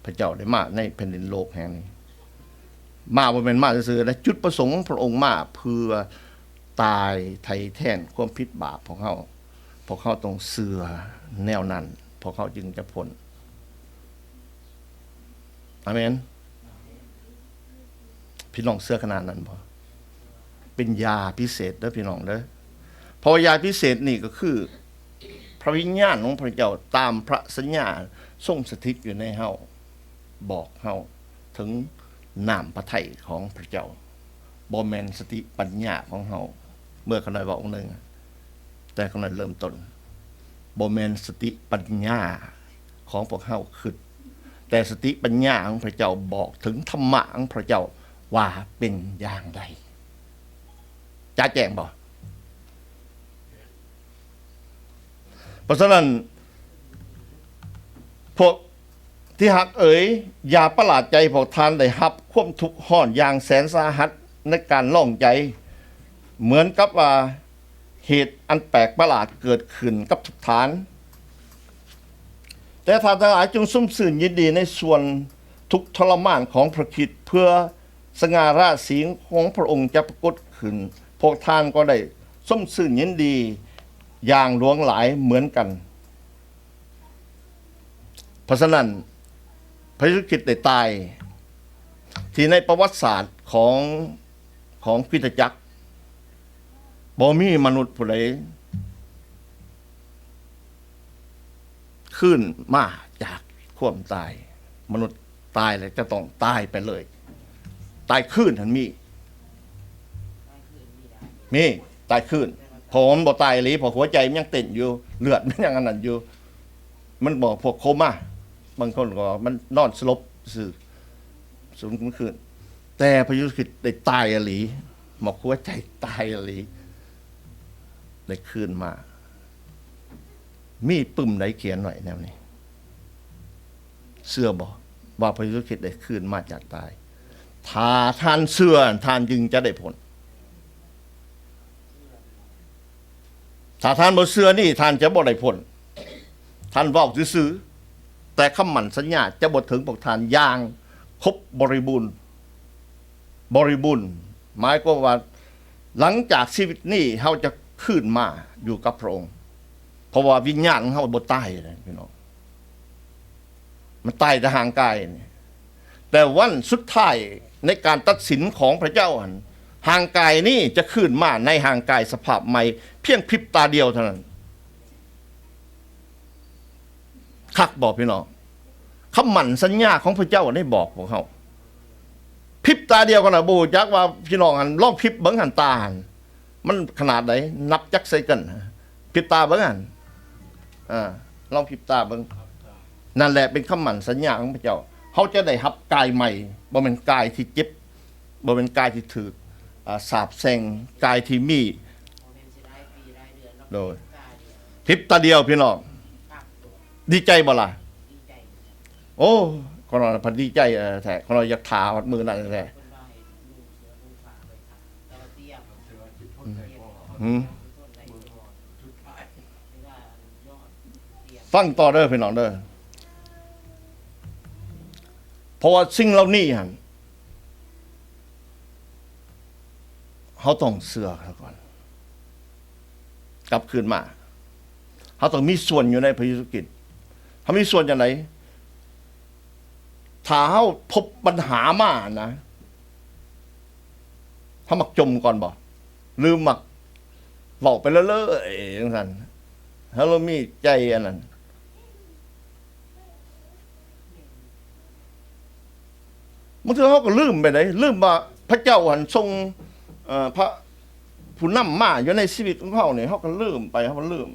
ພະເຈົ້າໄດ້ມາໃນແຜ່ນດິນໂລກແຫ່ງນີ້ ມາບໍ່ແມ່ນມາຊື່ໆ ແລະ ຈຸດປະສົງຂອງພະອົງມາເພື່ອຕາຍໄຖ່ແທນຄວາມຜິດບາບຂອງເຮົາ. ພວກເຮົາຕ້ອງເຊື່ອແນວນັ້ນ ພວກເຮົາຈຶ່ງຈະພົ້ນ. ອາເມນ. ພີ່ນ້ອງເຊື່ອຂະໜາດນັ້ນບໍ່? ເປັນຢາພິເສດເດີພີ່ນ້ອງເດີ. ເພາະວ່າຢາພິເສດນີ້ກໍຄືພະວິນຍານຂອງພະເຈົ້າ ຕາມພະສັນຍາຊົງສະຖິດຢູ່ໃນເຮົາ ບອກເຮົາເຖິງນ້ຳພະໄທຂອງພະເຈົ້າ. ບໍ່ແມ່ນສະຕິປັນຍາຂອງເຮົາ. ເມື່ອຂ້ານ້ອຍເວົ້າອົງໜຶ່ງ ແຕ່ຂ້ານ້ອຍເລີ່ມຕົ້ນ ບໍ່ແມ່ນສະຕິປັນຍາຂອງພວກເຮົາຄິດ, ແຕ່ສະຕິປັນຍາຂອງພະເຈົ້າບອກເຖິງທຳມະຂອງພະເຈົ້າວ່າເປັນຢ່າງໃດ. ຈະແຈ້ງບໍ່? ເພາະສະນັ້ນ ພວກທີ່ຮັກເອີຍ, ຢ່າປະຫຼາດໃຈ, ພວກທ່ານໄດ້ຮັບຄວາມທຸກຮ້ອນຢ່າງແສນສາຫັດ ໃນການລອງໃຈ ເໝືອນກັບວ່າເຫດອັນແປກປະຫຼາດເກີດຂຶ້ນກັບທຸກທ່ານ. ແຕ່ທ່ານທັງຫຼາຍຈົ່ງຊົມຊື່ນຍິນດີໃນສ່ວນທຸກທໍລະມານຂອງພຣະຄຣິດ ເພື່ອສະຫງ່າລາສີຂອງພຣະອົງຈະປາກົດຂຶ້ນ. ພວກທ່ານກໍໄດ້ຊົມຊື່ນຍິນດີຢ່າງຫຼວງຫຼາຍເໝືອນກັນ. ເພາະສະນັ້ນ ພຣະເຢຊູຄຣິດໄດ້ຕາຍ ທີ່ໃນປະຫວັດສາດຂອງ ຂອງຄຣິສຕະຈັກ ບໍ່ມີມະນຸດຜູ້ໃດຄືນມາຈາກຄວາມຕາຍ. ມະນຸດຕາຍແລ້ວຈະຕ້ອງຕາຍໄປເລີຍ. ຕາຍຄືນຫັ້ນມີ ມີ ຕາຍຄືນ. ເພາະມັນບໍ່ຕາຍອີ່ຫຼີ ເພາະຫົວໃຈມັນຍັງເຕັ້ນຢູ່ ເລືອດມັນຍັງອັນນັ້ນຢູ່. ມັນບອກພວກໂຄມາ ບາງຄົນກໍວ່າມັນນອນສະຫຼົບຊື່ ສູນຂຶ້ນ. ແຕ່ພຣະເຢຊູຄຣິດໄດ້ຕາຍອີ່ຫຼີ, ໝົກຫົວໃຈຕາຍອີ່ຫຼີ, ໄດ້ຄືນມາ. ມີປຶ້ມໃດຂຽນໄວ້ແນວນີ້? ເຊື່ອບໍ່ວ່າພຣະເຢຊູຄຣິດໄດ້ຄືນມາຈາກຕາຍ? ຖ້າທ່ານເຊື່ອ, ທ່ານຈຶ່ງຈະໄດ້ຜົນ. ຖ້າທ່ານບໍ່ເຊື່ອນີ້ ທ່ານຈະບໍ່ໄດ້ຜົນ. ທ່ານເວົ້າຊື່ໆ, ແຕ່ຄຳໝັ້ນສັນຍາຈະບໍ່ເຖິງພວກທ່ານຢ່າງຄົບບໍລິບູນ, ບໍລິບູນ ໝາຍຄວາມວ່າ ຫຼັງຈາກຊີວິດນີ້ ເຮົາຈະຄືນມາຢູ່ກັບພຣະອົງ, ເພາະວ່າວິນຍານຂອງເຮົາບໍ່ຕາຍເດ້ ພີ່ນ້ອງ. ມັນຕາຍແຕ່ຮ່າງກາຍນີ້, ແຕ່ວັນສຸດທ້າຍໃນການຕັດສິນຂອງພຣະເຈົ້າຫັ້ນ, ຮ່າງກາຍນີ້ຈະຄືນມາໃນຮ່າງກາຍສະພາບໃໝ່ພຽງພິບຕາດຽວເທົ່ານັ້ນ. ຄັກບໍ່ພີ່ນ້ອງ? ຄຳໝັ້ນສັນຍາຂອງພຣະເຈົ້າໄດ້ບອກພວກເຮົາ, ພິບຕາດຽວເທົ່ານັ້ນ. ບໍ່ຮູ້ຈັກວ່າພີ່ນ້ອງຫັ້ນ ລອງພິບເບິ່ງຫັ້ນ ຕາຫັ້ນ ມັນຂະໜາດໃດ? ນັບຈັກເຊັກກັນ? ພິບຕາເບິ່ງຫັ້ນ. ອາ ລອງພິບຕາເບິ່ງ. ນັ້ນແຫຼະເປັນຄຳໝັ້ນສັນຍາຂອງພຣະເຈົ້າ. ເຮົາຈະໄດ້ຮັບກາຍໃໝ່, ບໍ່ແມ່ນກາຍທີ່ເຈັບ, ບໍ່ແມ່ນກາຍທີ່ຖືກ ອາ ສາບແຊ່ງ, ກາຍທີ່ມີ. ໂດຍ ພິບຕາດຽວ ພີ່ນ້ອງ. ດີໃຈບໍ່ລະ? ໂອ້ ຂ້ານ້ອຍພັດດີໃຈແທ້, ຂ້ານ້ອຍຢາກຖ້າຮອດມື້ນັ້ນແທ້. ອືມ ຟັງຕໍ່ເດີພີ່ນ້ອງເດີ, ເພາະວ່າສິ່ງເຫຼົ່ານີ້ຫັ້ນ ເຮົາຕ້ອງເຊື່ອເຂົາກ່ອນ ກັບຄືນມາ. ເຮົາຕ້ອງມີສ່ວນຢູ່ໃນພຣະເຢຊູຄຣິດ. ເຮົາມີສ່ວນຈັ່ງໃດ? ຖ້າເຮົາພົບບັນຫາມານະ, ເຮົາມັກຈົ່ມກ່ອນບໍ່? ຫຼືມັກເວົ້າໄປເລື້ອຍໆຈັ່ງຊັ້ນ? ເຮົາມີໃຈອັນນັ້ນ. ບາງເທື່ອເຮົາກໍລືມໄປເດ້, ລືມວ່າພຣະເຈົ້າຫັ້ນສົ່ງ ເອີ ພຣະຜູ້ນຳມາຢູ່ໃນຊີວິດຂອງເຮົານີ້, ເຮົາກໍລືມໄປ, ເຮົາກໍລືມ.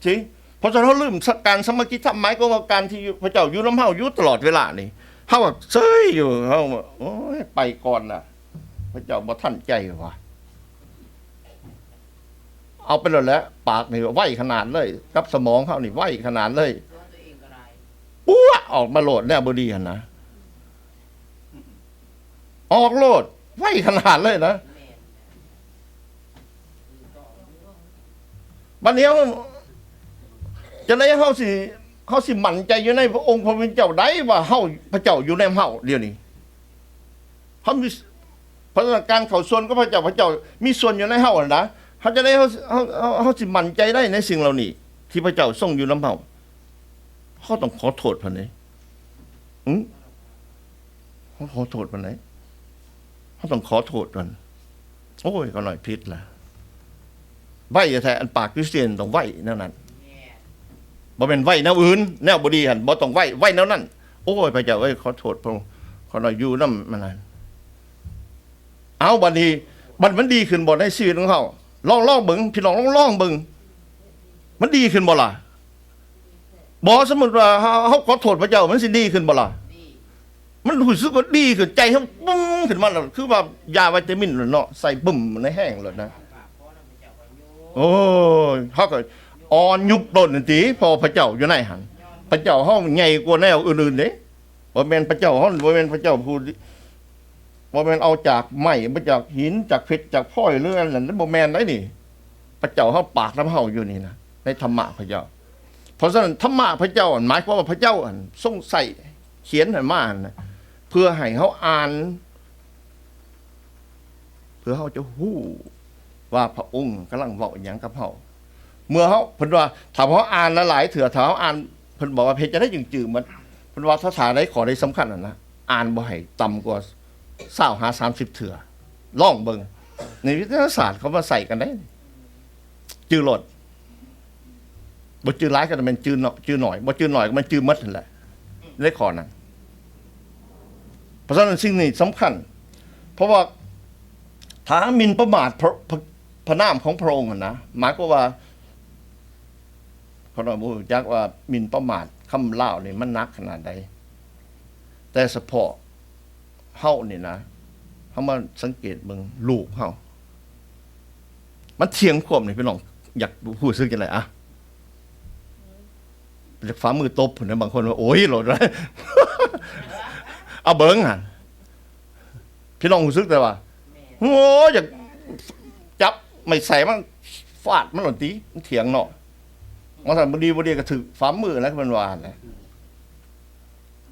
ຊິ ເພາະສະນັ້ນເຮົາລືມການສາມັກຄີທຳ, ໝາຍຄວາມວ່າການທີ່ພຣະເຈົ້າຢູ່ນຳເຮົາຢູ່ຕະຫຼອດເວລານີ້, ເຮົາກໍເຊີຍຢູ່, ເຮົາ ໂອ້ຍ ໄປກ່ອນນະ, ພຣະເຈົ້າບໍ່ທັນໃຈວ່າ. ເອົາໄປໂລດແຫຼະ, ປາກນີ້ໄວຂະໜາດເລີຍ, ກັບສະໝອງເຮົານີ້ໄວຂະໜາດເລີຍ, ປົວະ ອອກມາໂລດ ແນວບໍ່ດີຫັ້ນນະ, ອອກໂລດ ໄວຂະໜາດເລີຍນະ. ບັດນີ້ເຮົາ ຈັ່ງໃດເຮົາຊິ ເຮົາຊິໝັ້ນໃຈຢູ່ໃນພຣະອົງພຣະຜູ້ເປັນເຈົ້າໄດ້ ວ່າເຮົາ ພຣະເຈົ້າຢູ່ໃນເຮົາດຽວນີ້? ເຮົາມີ ເພາະສະນັ້ນການເຂົ້າສ່ວນຂອງພຣະເຈົ້າ, ພຣະເຈົ້າມີສ່ວນຢູ່ໃນເຮົາຫັ້ນນະ, ເຮົາຈະໄດ້ ເຮົາ ເຮົາ ເຮົາ ເຮົາຊິໝັ້ນໃຈໄດ້ໃນສິ່ງເຫຼົ່ານີ້ ທີ່ພຣະເຈົ້າຊົງຢູ່ນຳເຮົາ. ເຮົາຕ້ອງຂໍໂທດເພິ່ນເດ້. ອື ເຮົາຂໍໂທດເພິ່ນເດ້. ເຮົາຕ້ອງຂໍໂທດເພິ່ນ. ໂອ້ຍ ຂ້ານ້ອຍຜິດລະ. ໄວແທ້ໆ, ອັນປາກຄຣິສຕຽນຕ້ອງໄວແນວນັ້ນ. ບໍ່ແມ່ນໄວແນວອື່ນ, ແນວບໍ່ດີຫັ້ນບໍ່ຕ້ອງໄວ, ໄວແນວນັ້ນ. ໂອ້ຍ ພຣະເຈົ້າເອີຍ ຂໍໂທດພະອົງ, ຂ້ານ້ອຍຢູ່ນຳມັນນັ້ນ. ເອົາ ບັດນີ້ ບັດມັນດີຂຶ້ນບໍ່ໃນຊີວິດຂອງເຮົາ? ລອງ ລອງເບິ່ງ ພີ່ນ້ອງ ລອງ ລອງເບິ່ງ. ມັນດີຂຶ້ນບໍ່ລະ? ບໍ່ ສົມມຸດວ່າເຮົາ ເຮົາຂໍໂທດພຣະເຈົ້າ ມັນຊິດີຂຶ້ນບໍ່ລະ? ມັນຮູ້ສຶກວ່າດີຂຶ້ນ, ໃຈເຮົາປຶ້ມຂຶ້ນມາແລ້ວ, ຄືວ່າຢາວິຕາມິນແຫຼະເນາະ, ໃສ່ບຶ້ມໃນແຮງໂລດນະ. ໂອ້ຍ ເຮົາກໍອ່ອນຍຸບໂລດນັ້ນຕິ, ເພາະວ່າພຣະເຈົ້າຢູ່ໃນຫັ້ນ. ພຣະເຈົ້າເຮົາໃຫຍ່ກວ່າແນວອື່ນໆເດ້. ບໍ່ແມ່ນພຣະເຈົ້າເຮົາ, ບໍ່ແມ່ນພຣະເຈົ້າຜູ້ ບໍ່ແມ່ນເອົາຈາກໄມ້ ບໍ່ຈາກຫີນ ຈາກເພັດ ຈາກພລອຍ ຫຼືອັນນັ້ນ ບໍ່ແມ່ນໃດນີ້. ພະເຈົ້າເຮົາປາກນຳເຮົາຢູ່ນີ້ນະ ໃນທຳມະພະເຈົ້າ. ເພາະສະນັ້ນ ທຳມະພະເຈົ້າ ໝາຍຄວາມວ່າພະເຈົ້າ ອັນ ຊົງໃຊ້ຂຽນຫັ້ນມາຫັ້ນນະ ເພື່ອໃຫ້ເຮົາອ່ານ ເພື່ອເຮົາຈະຮູ້ວ່າພະອົງກຳລັງເວົ້າອີ່ຫຍັງກັບເຮົາ. ເມື່ອເຮົາ ເພິ່ນວ່າ ຖ້າເຮົາອ່ານຫຼາຍໆເທື່ອ ຖ້າເຮົາອ່ານ ເພິ່ນບອກວ່າເຮັດຈັ່ງໃດຈຶ່ງຈື່ໝົດ? ເພິ່ນວ່າ ຖ້າ ຖ້າໄດ້ຂໍ້ໃດສຳຄັນຫັ້ນນະ ອ່ານບໍ່ໃຫ້ຕ່ຳກວ່າຊາວຫາສາມສິບເທື່ອ ລອງເບິ່ງ. ໃນວິທະຍາສາດເຂົາມາໃຊ້ກັນໄດ໋ ຈື່ໂລດ. ບໍ່ຈື່ຫຼາຍກໍແມ່ນຈື່ເນາະ ຈື່ໜ້ອຍ ບໍ່ຈື່ໜ້ອຍກໍແມ່ນຈື່ໝົດຫັ້ນແຫຼະ ໃນຂໍ້ນັ້ນ. ເພາະສະນັ້ນສິ່ງນີ້ສຳຄັນ ເພາະວ່າຖ້າໝິ່ນປະໝາດພະ ພະ ພະນາມຂອງພະອົງຫັ້ນນະ ໝາຍຄວາມວ່າ ຂ້ານ້ອຍບໍ່ຮູ້ຈັກວ່າໝິ່ນປະໝາດ ຄຳລາວນີ້ມັນໜັກຂະໜາດໃດ ແຕ່ສະເພາະ ເຮົານີ້ນະ ເຮົາມາສັງເກດເບິ່ງລູກເຮົາ ມັນຖຽງຄວາມນີ້ ພີ່ນ້ອງຢາກຮູ້ສຶກຈັ່ງໃດ? ອະ ຢາກຝ່າມືຕົບພຸ້ນນະ ບາງຄົນວ່າ ໂອ້ຍ ໂລດ ເອົາເບິ່ງຫັ້ນ ພີ່ນ້ອງຮູ້ສຶກແຕ່ວ່າ ໂອ້ຍ ຢາກຈັບໄມ້ໄສ້ມັນຟາດມັນໂລດຕິ ມັນຖຽງເນາະ ວ່າຊັ້ນ. ບໍ່ດີບໍ່ດີກໍຖືກຝ່າມືແຫຼະ ເພິ່ນວ່າຫັ້ນແຫຼະ.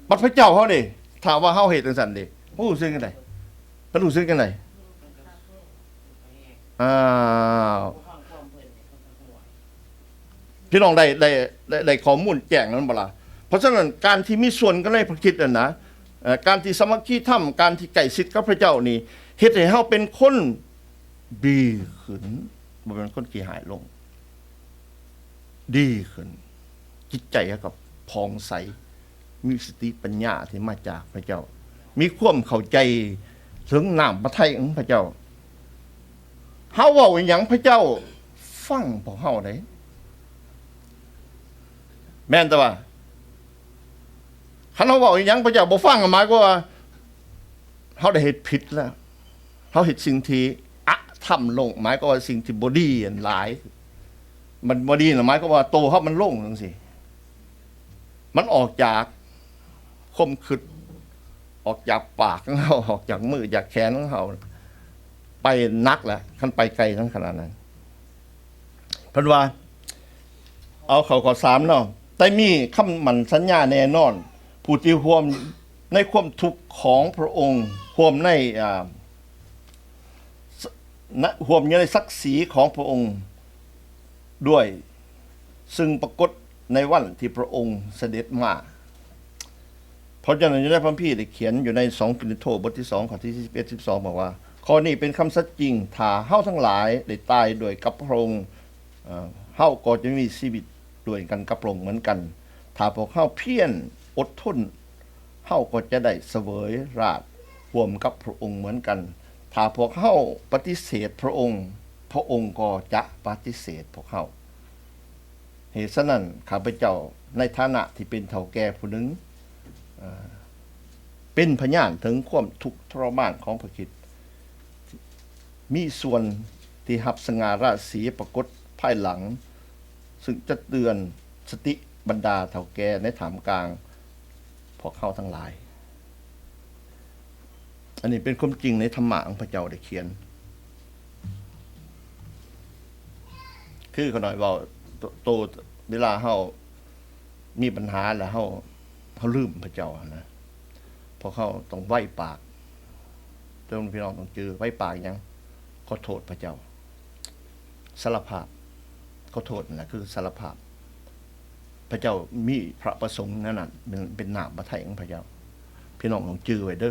ບັດພະເຈົ້າເຮົາເດ້ ຖ້າວ່າເຮົາເຮັດຈັ່ງຊັ້ນເດ້ ເຮົາຮູ້ສຶກຈັ່ງໃດ? ເພິ່ນຮູ້ສຶກຈັ່ງໃດ? ອ້າວ ພີ່ນ້ອງໄດ້ ໄດ້ ໄດ້ ໄດ້ຂໍ້ມູນແຈ້ງນັ້ນບໍ່ລະ? ເພາະສະນັ້ນ ການທີ່ມີສ່ວນກັນໃນພະຄຣິດນັ້ນນະ ເອີ ການທີ່ສາມັກຄີທຳ ການທີ່ໃກ້ຊິດກັບພະເຈົ້ານີ້ ເຮັດໃຫ້ເຮົາເປັນຄົນດີຂຶ້ນ ບໍ່ແມ່ນຄົນຂີ້ຮ້າຍລົງ. ດີຂຶ້ນ ຈິດໃຈເຮົາກໍຜ່ອງໃສ ມີສະຕິປັນຍາທີ່ມາຈາກພະເຈົ້າ ມີຄວາມເຂົ້າໃຈເຖິງນ້ຳພະໄທຂອງພະເຈົ້າ. ເຮົາເວົ້າອີ່ຫຍັງ ພະເຈົ້າຟັງພວກເຮົາເດ້ ແມ່ນແຕ່ວ່າ ຄັນເຮົາເວົ້າອີ່ຫຍັງ ພະເຈົ້າບໍ່ຟັງ ໝາຍຄວາມວ່າ ເຮົາໄດ້ເຮັດຜິດແລ້ວ ເຮົາເຮັດສິ່ງທີ່ອະທຳລົງ ໝາຍຄວາມວ່າສິ່ງທີ່ບໍ່ດີຫັ້ນຫຼາຍ. ມັນບໍ່ດີນະ ໝາຍຄວາມວ່າໂຕເຮົາມັນລົງຈັ່ງຊີ້ ມັນອອກຈາກຄວາມຄິດ ອອກຈາກປາກຂອງເຮົາ ອອກຈາກມືຈາກແຂນຂອງເຮົາ ໄປໜັກແລ້ວ ຄັນໄປໄກທັງຂະໜາດນັ້ນ. ເພິ່ນວ່າ ເອົາເຂົ້າຂໍ້ສາມເນາະ ໄດ້ມີຄຳໝັ້ນສັນຍາແນ່ນອນ ຜູ້ທີ່ຮ່ວມໃນຄວາມທຸກຂອງພະອົງ ຮ່ວມໃນ ອາ ນະ ຮ່ວມຢູ່ໃນສັກສີຂອງພະອົງດ້ວຍ ຊຶ່ງປາກົດໃນວັນທີ່ພະອົງສະເດັດມາ. ເພາະສະນັ້ນ ຢູ່ໃນພະຄຳພີໄດ້ຂຽນຢູ່ໃນສອງໂກລິນໂທ ບົດທີສອງ ຂໍ້ທີສິບເອັດ ສິບສອງ ບອກວ່າ ຂໍ້ນີ້ເປັນຄຳສັດຈິງ, ຖ້າເຮົາທັງຫຼາຍໄດ້ຕາຍດ້ວຍກັບພະອົງ, ເອີ ເຮົາກໍຈະມີຊີວິດດ້ວຍກັນກັບພະອົງເໝືອນກັນ. ຖ້າພວກເຮົາພຽນອົດທົນ, ເຮົາກໍຈະໄດ້ສະເຫວີຍລາດຮ່ວມກັບພະອົງເໝືອນກັນ. ຖ້າພວກເຮົາປະຕິເສດພະອົງ, ພະອົງກໍຈະປະຕິເສດພວກເຮົາ. ເຫດສະນັ້ນ ຂ້າພະເຈົ້າໃນຖານະທີ່ເປັນເຖົ້າແກ່ຜູ້ໜຶ່ງ ເປັນພະຍານເຖິງຄວາມທຸກທໍລະມານຂອງພະຄຣິດ, ມີສ່ວນທີ່ຮັບສະຫງ່າລາສີປາກົດພາຍຫຼັງ, ຊຶ່ງຈະເຕືອນສະຕິບັນດາເຖົ້າແກ່ໃນທ່າມກາງພວກເຮົາທັງຫຼາຍ. ອັນນີ້ເປັນຄວາມຈິງໃນທຳມະຂອງພະເຈົ້າໄດ້ຂຽນ. ຄືຂ້ານ້ອຍເວົ້າ ໂຕ ໂຕ ເວລາເຮົາມີບັນຫາແລ້ວເຮົາ ເຮົາລືມພະເຈົ້າຫັ້ນນະ, ພວກເຮົາຕ້ອງໄວປາກ. ເຈົ້າ ພີ່ນ້ອງຕ້ອງຈື່ ໄວປາກຫຍັງ? ຂໍໂທດພະເຈົ້າ. ສາລະພາບ ຂໍໂທດນັ້ນແຫຼະຄືສາລະພາບ. ພະເຈົ້າມີພະປະສົງແນວນັ້ນ ເປັນ ເປັນນ້ຳພະໄທຂອງພະເຈົ້າ. ພີ່ນ້ອງຕ້ອງຈື່ໄວ້ເດີ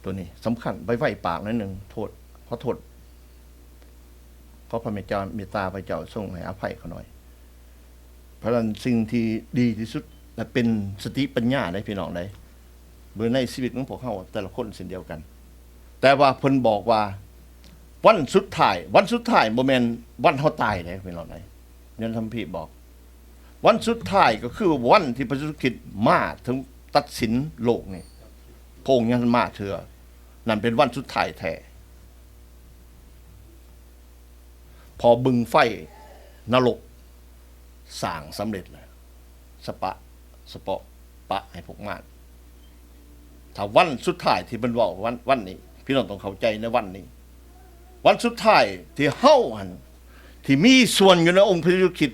ໂຕນີ້ສຳຄັນ. ໄວໆປາກໜ້ອຍໜຶ່ງ ໂທດ ຂໍໂທດ ຂໍພະເມດຕາ ເມດຕາພະເຈົ້າຊົງໃຫ້ອະໄພຂ້ານ້ອຍ. ເພາະສະນັ້ນ ສິ່ງທີ່ດີທີ່ສຸດ ແລະ ເປັນສະຕິປັນຍາເດ້ ພີ່ນ້ອງເດ້ ເບິ່ງໃນຊີວິດຂອງພວກເຮົາແຕ່ລະຄົນເຊັ່ນດຽວກັນ. ແຕ່ວ່າເພິ່ນບອກວ່າ ວັນສຸດທ້າຍ, ວັນສຸດທ້າຍບໍ່ແມ່ນວັນເຮົາຕາຍເດ້ ພີ່ນ້ອງເດ້. ໃນຄຳພີບອກ ວັນສຸດທ້າຍກໍຄືວັນທີ່ພະເຢຊູຄຣິດມາເຖິງຕັດສິນໂລກນີ້, ພະອົງຍັງມາເທື່ອ, ນັ້ນເປັນວັນສຸດທ້າຍແທ້. ເພາະບຶງໄຟນະລົກສ້າງສຳເລັດແລ້ວ, ສະປະ ສະເປາະປະໃຫ້ພວກມານ. ຖ້າວັນສຸດທ້າຍທີ່ເພິ່ນເວົ້າ ວັນ ວັນນີ້ ພີ່ນ້ອງຕ້ອງເຂົ້າໃຈໃນວັນນີ້ ວັນສຸດທ້າຍທີ່ເຮົາຫັ້ນ ທີ່ມີສ່ວນຢູ່ໃນອົງພະເຢຊູຄຣິດ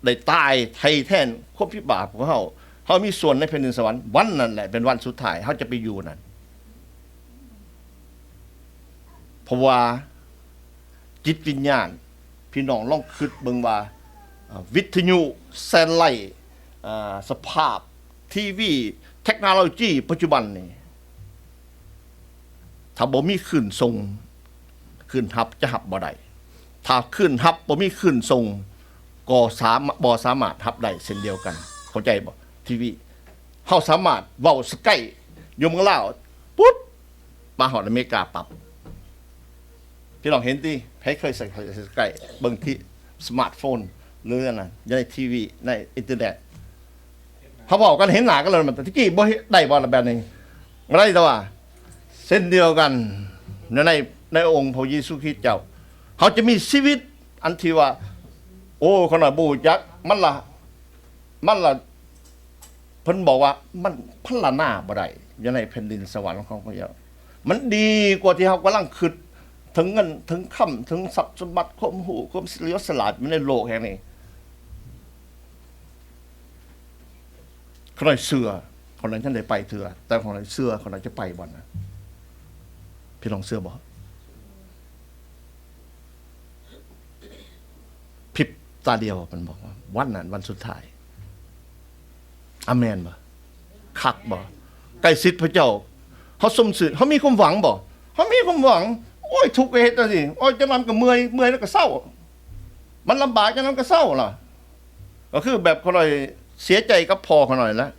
ໄດ້ຕາຍໄຖ່ແທນຄວາມຜິດບາບຂອງເຮົາ, ເຮົາມີສ່ວນໃນແຜ່ນດິນສະຫວັນ, ວັນນັ້ນແຫຼະເປັນວັນສຸດທ້າຍ ເຮົາຈະໄປຢູ່ນັ້ນ. ເພາະວ່າຈິດວິນຍານ, ພີ່ນ້ອງລອງຄິດເບິ່ງວ່າ ເອີ ວິທະຍຸ, ແຊດເທລາຍ, ເອີ ສະພາບ, ທີວີ, ເທັກໂນໂລຊີປັດຈຸບັນນີ້ ຖ້າບໍ່ມີຄື້ນສົ່ງ, ຄື້ນຮັບຈະຮັບບໍ່ໄດ້. ຖ້າຄື້ນຮັບບໍ່ມີຄື້ນສົ່ງ, ກໍສາມາດ, ບໍ່ສາມາດຮັບໄດ້ເຊັ່ນດຽວກັນ. ເຂົ້າໃຈບໍ່? ທີວີ ເຮົາສາມາດເວົ້າສະໄກຢູ່ເມືອງລາວ ປຸບ ມາຮອດອາເມລິກາປັບ. ພີ່ນ້ອງເຫັນຕິ? ໃຜເຄີຍໃຊ້ສະໄກເບິ່ງທີ່ສະມາດໂຟນ ຫຼື ອັນນັ້ນ ຢູ່ໃນທີວີ ໃນອິນເຕີເນັດ? ເຮົາເວົ້າກັນເຫັນໜ້າກັນແລ້ວ ແຕ່ຕະກີ້ບໍ່ເຮັດໄດ້ບໍ່ລະແບບນີ້? ບໍ່ໄດ້ແຕ່ວ່າ ເຊັ່ນດຽວກັນ ໃນ ໃນ ໃນອົງພະເຢຊູຄຣິດເຈົ້າ ເຮົາຈະມີຊີວິດອັນທີ່ວ່າ ໂອ້ ຂ້ານ້ອຍບໍ່ຮູ້ຈັກ ມັນລະ ມັນລະ ເພິ່ນບອກວ່າມັນພັນລະນາບໍ່ໄດ້ ຢູ່ໃນແຜ່ນດິນສະຫວັນຂອງພະເຈົ້າ. ມັນດີກວ່າທີ່ເຮົາກຳລັງຄິດເຖິງເງິນເຖິງຄຳ ເຖິງຊັບສົມບັດ ຄວາມຮູ້ ຄວາມສະຫຼຽວສະຫຼາດຢູ່ໃນໂລກແຫ່ງນີ້. ຂ້ານ້ອຍເຊື່ອ, ຂ້ານ້ອຍຍັງໄດ້ໄປເທື່ອ, ແຕ່ຂ້ານ້ອຍເຊື່ອ ຂ້ານ້ອຍຈະໄປບ່ອນນັ້ນ. ພີ່ນ້ອງເຊື່ອບໍ່? ພິບຕາດຽວ ເພິ່ນບອກວ່າ ວັນນັ້ນວັນສຸດທ້າຍ. ອາແມນບໍ່? ຄັກບໍ່? ໃກ້ຊິດພະເຈົ້າ ເຮົາຊົມຊື່ນ, ເຮົາມີຄວາມຫວັງບໍ່? ເຮົາມີຄວາມຫວັງ. ໂອ້ຍ ທຸກກໍເຮັດຈັ່ງຊີ້, ໂອ້ຍ ຈັ່ງນັ້ນກໍເມື່ອຍ, ເມື່ອຍແລ້ວກໍເຊົາ. ມັນລຳບາກຈັ່ງນັ້ນກໍເຊົາລະ. ກໍຄືແບບຂ້ານ້ອຍເສຍໃຈກັບພໍ່ຂ້ານ້ອຍແຫຼະ,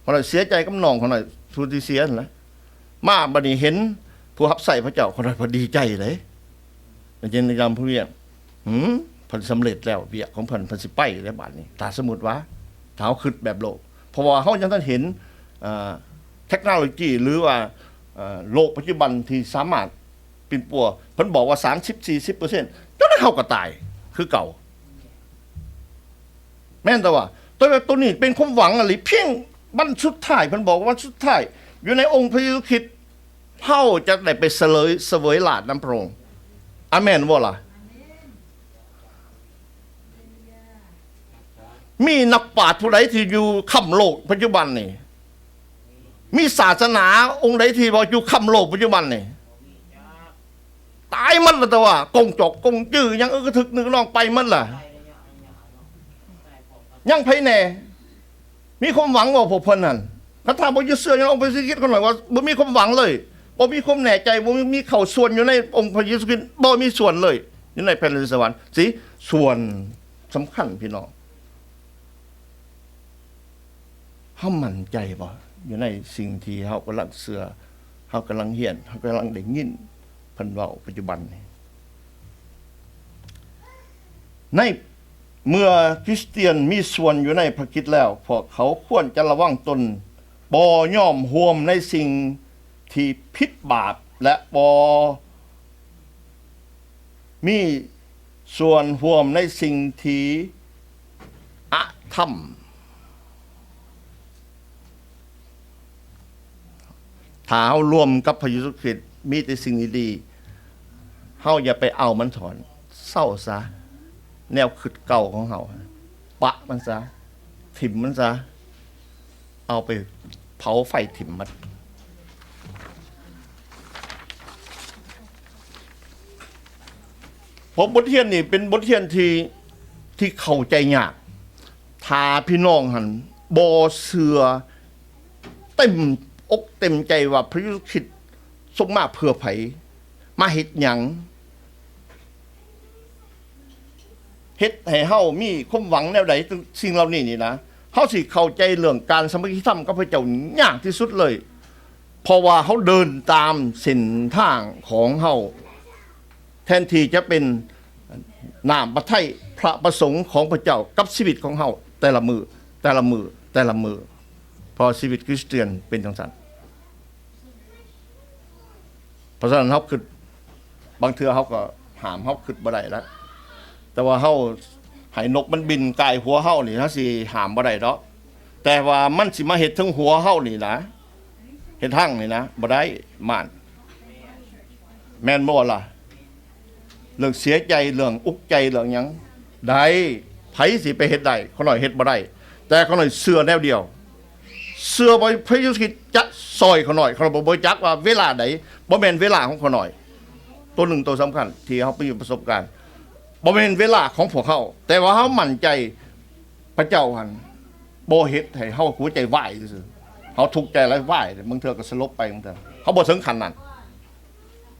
ຂ້ານ້ອຍເສຍໃຈກັບນ້ອງຂ້ານ້ອຍ ຜູ້ທີ່ເສຍຫັ້ນແຫຼະ. ມາບັດນີ້ເຫັນຜູ້ຮັບໃຊ້ພະເຈົ້າ ຂ້ານ້ອຍກໍດີໃຈເດ້. ເປັນຈັ່ງໃດນຳຜູ້ວຽກ? ຫືມ? ເພິ່ນສຳເລັດແລ້ວວຽກຂອງເພິ່ນ, ເພິ່ນຊິໄປແລ້ວບາດນີ້. ຖ້າສົມມຸດວ່າ ຖ້າເຮົາຄິດແບບໂລກ, ເພາະວ່າເຮົາຍັງທັນເຫັນ ເອີ ເທັກໂນໂລຈີ ຫຼືວ່າ ເອີ ໂລກປັດຈຸບັນທີ່ສາມາດປິ່ນປົວ, ເພິ່ນບອກວ່າສາມສິບ ສີ່ສິບເປີເຊັນ ຈັ່ງໃດເຮົາກໍຕາຍຄືເກົ່າ. ແມ່ນແຕ່ວ່າ ແຕ່ວ່າໂຕນີ້ເປັນຄວາມຫວັງອີ່ຫຼີ, ພຽງວັນສຸດທ້າຍ, ເພິ່ນບອກວ່າວັນສຸດທ້າຍ ຢູ່ໃນອົງພະເຢຊູຄຣິດ ເຮົາຈະໄດ້ໄປສະເຫວີຍ, ສະເຫວີຍລາດນຳພະອົງ. ອາແມນບໍ່ລະ? ມີນັກປາດຜູ້ໃດທີ່ຢູ່ຄ້ຳໂລກປັດຈຸບັນນີ້? ມີສາສະໜາອົງໃດທີ່ວ່າຢູ່ຄ້ຳໂລກປັດຈຸບັນນີ້? ຕາຍໝົດລະ ແຕ່ວ່າກົງຈອກກົງຈື່ຫຍັງ ເອີ ກະທຶກນຶກນ້ອງໄປໝົດລະ. ຍັງໃຜແດ່? ມີຄວາມຫວັງບໍ່ພວກເພິ່ນຫັ້ນ? ຄັນຖ້າບໍ່ຍຶດເຊື່ອໃນອົງພະເຢຊູຄຣິດ ຂ້ານ້ອຍວ່າບໍ່ມີຄວາມຫວັງເລີຍ, ບໍ່ມີຄວາມແນ່ໃຈ, ບໍ່ມີເຂົ້າສ່ວນຢູ່ໃນອົງພະເຢຊູຄຣິດ, ບໍ່ມີສ່ວນເລີຍ ຢູ່ໃນແຜ່ນດິນສະຫວັນ. ຊິ ສ່ວນສຳຄັນ ພີ່ນ້ອງ. ເຮົາໝັ້ນໃຈບໍ່ ຢູ່ໃນສິ່ງທີ່ເຮົາກຳລັງເຊື່ອ, ເຮົາກຳລັງຮຽນ, ເຮົາກຳລັງໄດ້ຍິນເພິ່ນເວົ້າປັດຈຸບັນນີ້? ໃນເມື່ອຄຣິສຕຽນມີສ່ວນຢູ່ໃນພະຄຣິດແລ້ວ, ພວກເຂົາຄວນຈະລະວັງຕົນ, ບໍ່ຍອມຮ່ວມໃນສິ່ງທີ່ຜິດບາບ ແລະ ບໍ່ ມີສ່ວນຮ່ວມໃນສິ່ງທີ່ອະທຳ. ຖ້າເຮົາລວມກັບພະເຢຊູຄຣິດ ມີແຕ່ສິ່ງດີໆ, ເຮົາຢ່າໄປເອົາມັນຖອນ, ເຊົາຊະ. ແນວຄິດເກົ່າຂອງເຮົາ ປະມັນຊະ, ຖິ້ມມັນຊະ. ເອົາໄປເຜົາໄຟຖິ້ມໝົດ. ເພາະບົດຮຽນນີ້ເປັນບົດຮຽນທີ່ ທີ່ເຂົ້າໃຈຍາກ. ຖ້າພີ່ນ້ອງຫັ້ນບໍ່ເຊື່ອເຕັມອົກເຕັມໃຈວ່າພະເຢຊູຄຣິດຊົງມາເພື່ອໃຜ, ມາເຮັດຫຍັງ, ເຮັດໃຫ້ເຮົາມີຄວາມຫວັງແນວໃດ? ສິ່ງເຫຼົ່ານີ້ນີ້ນະ ເຮົາຊິເຂົ້າໃຈເລື່ອງການສາມັກຄີທຳກັບພະເຈົ້າຍາກທີ່ສຸດເລີຍ, ເພາະວ່າເຮົາເດີນຕາມເສັ້ນທາງຂອງເຮົາ ແທນທີ່ຈະເປັນນ້ຳພະໄທພະປະສົງຂອງພະເຈົ້າກັບຊີວິດຂອງເຮົາແຕ່ລະມື້, ແຕ່ລະມື້, ແຕ່ລະມື້. ເພາະຊີວິດຄຣິສຕຽນເປັນຈັ່ງຊັ້ນ. ເພາະສະນັ້ນເຮົາຄິດ, ບາງເທື່ອເຮົາກໍຫ້າມເຮົາຄິດບໍ່ໄດ້ລະ, ແຕ່ວ່າເຮົາໃຫ້ນົກມັນບິນກ່າຍຫົວເຮົານີ້ ເຮົາຊິຫ້າມບໍ່ໄດ້ດອກ, ແຕ່ວ່າມັນຊິມາເຮັດເທິງຫົວເຮົານີ້ນະ, ເຮັດຮັງນີ້ນະ ບໍ່ໄດ້ ໝ້ານ ແມ່ນບໍ່ລະ? ເລື່ອງເສຍໃຈ ເລື່ອງອຸກໃຈ ເລື່ອງຫຍັງ ໄດ້ ໃຜຊິໄປເຮັດໄດ້? ຂ້ານ້ອຍເຮັດບໍ່ໄດ້ ແຕ່ຂ້ານ້ອຍເຊື່ອແນວດຽວ ເຊື່ອວ່າພະເຢຊູຄຣິດຈະຊ່ອຍຂ້ານ້ອຍ. ຂ້ານ້ອຍບໍ່ຮູ້ຈັກວ່າເວລາໃດ ບໍ່ແມ່ນເວລາຂອງຂ້ານ້ອຍ. ໂຕໜຶ່ງໂຕສຳຄັນທີ່ເຮົາໄປມີປະສົບການ ບໍ່ແມ່ນເວລາຂອງພວກເຮົາ ແຕ່ວ່າເຮົາໝັ້ນໃຈ ພະເຈົ້າຫັ້ນບໍ່ເຮັດໃຫ້ເຮົາຫົວໃຈວາຍຊື່ໆ. ເຮົາທຸກໃຈຫຼາຍວາຍ ບາງເທື່ອກໍສະຫຼົບໄປ ບາງເທື່ອເຮົາບໍ່ເຖິງຂັ້ນນັ້ນ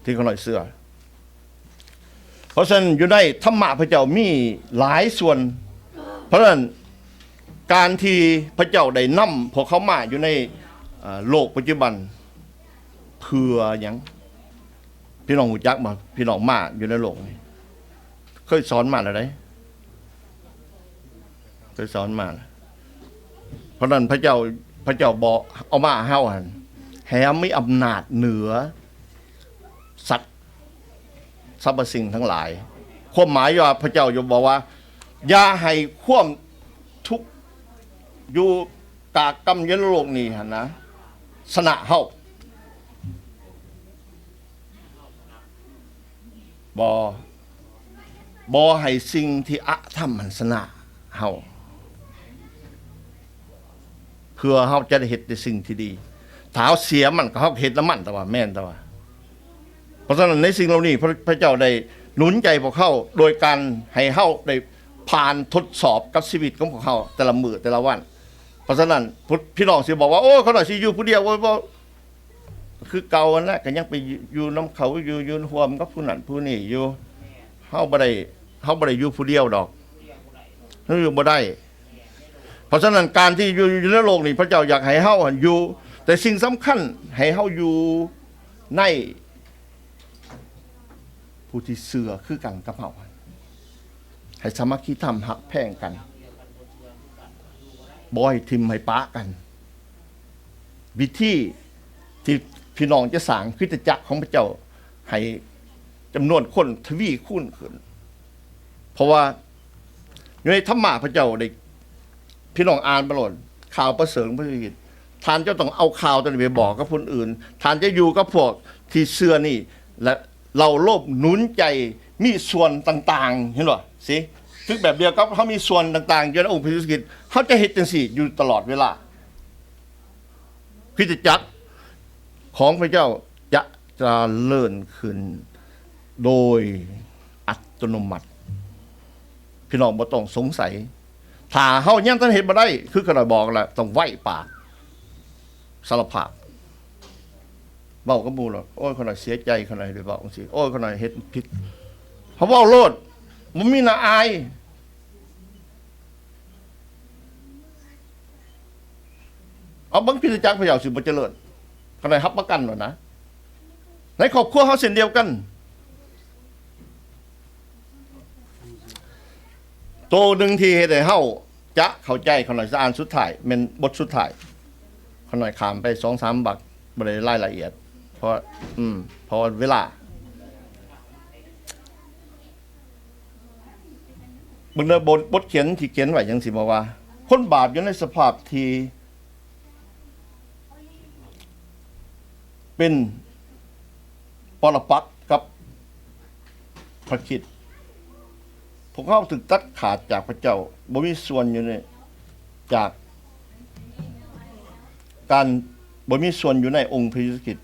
ທີ່ຂ້ານ້ອຍເຊື່ອ. ເພາະສະນັ້ນ ຢູ່ໃນທຳມະພະເຈົ້າມີຫຼາຍສ່ວນ. ເພາະສະນັ້ນ ການທີ່ພະເຈົ້າໄດ້ນຳພວກເຮົາມາຢູ່ໃນ ເອີ ໂລກປັດຈຸບັນ ເພື່ອຫຍັງ? ພີ່ນ້ອງຮູ້ຈັກບໍ່? ພີ່ນ້ອງມາຢູ່ໃນໂລກນີ້ ເຄີຍສອນມາແລ້ວເດ້ ເຄີຍສອນມາແລ້ວ. ເພາະນັ້ນ ພະເຈົ້າ ພະເຈົ້າບໍ່ເອົາມາໃຫ້ເຮົາຫັ້ນ ໃຫ້ເຮົາມີອຳນາດເໜືອສັດ ສັບພະສິ່ງທັງຫຼາຍ. ຄວາມໝາຍວ່າ ພະເຈົ້າຢູ່ ບອກວ່າ ຢ່າໃຫ້ຄວາມທຸກຢູ່ກາກຳຢູ່ໃນໂລກນີ້ຫັ້ນນະ ຊະນະເຮົາ. ບໍ່ ບໍ່ໃຫ້ສິ່ງທີ່ອະທຳຫັ້ນຊະນະເຮົາ ເພື່ອເຮົາຈະໄດ້ເຮັດແຕ່ສິ່ງທີ່ດີ. ຖ້າເຮົາເສຍມັນ ກໍເຮົາກໍເຮັດນຳມັນ ແຕ່ວ່າ ແມ່ນ ແຕ່ວ່າ. ເພາະສະນັ້ນ ໃນສິ່ງເຫຼົ່ານີ້ ພະ ພະເຈົ້າໄດ້ໜູນໃຈພວກເຮົາ ໂດຍການໃຫ້ເຮົາໄດ້ຜ່ານທົດສອບກັບຊີວິດຂອງພວກເຮົາແຕ່ລະມື້ແຕ່ລະວັນ. ເພາະສະນັ້ນ ພີ່ ພີ່ນ້ອງຊິບອກວ່າ ໂອ້ຍ ຂ້ານ້ອຍຊິຢູ່ຜູ້ດຽວ ໂອ້ຍ ບໍ່ ຄືເກົ່າຫັ້ນແຫຼະ ກໍຍັງໄປຢູ່ນຳເຂົາຢູ່ ຢູ່ຮ່ວມກັບຜູ້ນັ້ນຜູ້ນີ້ຢູ່. ເຮົາບໍ່ໄດ້ ເຮົາບໍ່ໄດ້ຢູ່ຜູ້ດຽວດອກ ເຮົາຢູ່ບໍ່ໄດ້. ເພາະສະນັ້ນ ການທີ່ຢູ່ ຢູ່ໃນໂລກນີ້ ພະເຈົ້າຢາກໃຫ້ເຮົາຫັ້ນຢູ່ ແຕ່ສິ່ງສຳຄັນໃຫ້ເຮົາຢູ່ໃນຜູ້ທີ່ເຊື່ອຄືກັນກັບເຮົາ ໃຫ້ສາມັກຄີທຳ ຮັກແພງກັນ ບໍ່ໃຫ້ຖິ້ມໃຫ້ປະກັນ. ວິທີທີ່ພີ່ນ້ອງຈະສ້າງຄຣິສຕະຈັກຂອງພະເຈົ້າໃຫ້ຈຳນວນຄົນທະວີຄູນຂຶ້ນ ເພາະວ່າຢູ່ໃນທຳມະພະເຈົ້າໄດ້ ພີ່ນ້ອງອ່ານໄປໂລດ ຂ່າວປະເສີດຂອງພະຄຣິດ ທ່ານເຈົ້າຕ້ອງເອົາຂ່າວຕົວນີ້ໄປບອກກັບຄົນອື່ນ ທ່ານຈະຢູ່ກັບພວກທີ່ເຊື່ອນີ້ ແລະ ເຫຼົ່າໂລມໜູນໃຈ ມີສ່ວນຕ່າງໆ ເຫັນບໍ່? ຊິ ຄືແບບດຽວກັບເຮົາມີສ່ວນຕ່າງໆ ຢູ່ໃນອົງພະເຢຊູຄຣິດ ເຮົາຈະເຮັດຈັ່ງຊີ້ຢູ່ຕະຫຼອດເວລາ. ຄຣິສຕະຈັກຂອງພະເຈົ້າຈະຈະເລີນຂຶ້ນໂດຍອັດຕະໂນມັດ. ພີ່ນ້ອງບໍ່ຕ້ອງສົງໄສ. ຖ້າເຮົາຍັງທັນເຮັດບໍ່ໄດ້ ຄືຂ້ານ້ອຍບອກແລ້ວ ຕ້ອງໄຫວ້ປາກ ສາລະພາບ ເວົ້າກັບໝູ່ໂລດ ໂອ້ຍ ຂ້ານ້ອຍເສຍໃຈ ຂ້ານ້ອຍໄດ້ເວົ້າຈັ່ງຊີ້ ໂອ້ຍ ຂ້ານ້ອຍເຮັດຜິດ. ເຮົາເວົ້າໂລດ ບໍ່ມີໜ້າອາຍ. ເອົາເບິ່ງຄຣິສຕະຈັກພະເຈົ້າຊິບໍ່ຈະເລີນ. ຂ້ານ້ອຍຮັບປະກັນໂລດນະ. ໃນຄອບຄົວເຮົາເຊັ່ນດຽວກັນ. ໂຕໜຶ່ງທີ່ເຮັດໃຫ້ເຮົາຈະເຂົ້າໃຈ ຂ້ານ້ອຍຊິອ່ານສຸດທ້າຍ ແມ່ນບົດສຸດທ້າຍ. ຂ້ານ້ອຍຂ້າມໄປສອງສາມບັກ ບໍ່ໄດ້ລາຍລະອຽດ ເພາະ ອືມ ເພາະວ່າເວລາ. ເບິ່ງເດີ ບົດ ບົດຂຽນທີ່ຂຽນໄວ້ຈັ່ງຊີ້ ບອກວ່າ ຄົນບາບຢູ່ໃນສະພາບທີ່ເປັນປໍລະປັກກັບພະຄຣິດ. ພວກເຮົາຖືກຕັດຂາດຈາກພະເຈົ້າ ບໍ່ມີສ່ວນຢູ່ໃນ ຈາກການ ບໍ່ມີສ່ວນຢູ່ໃນອົງພະເຢຊູຄຣິດ.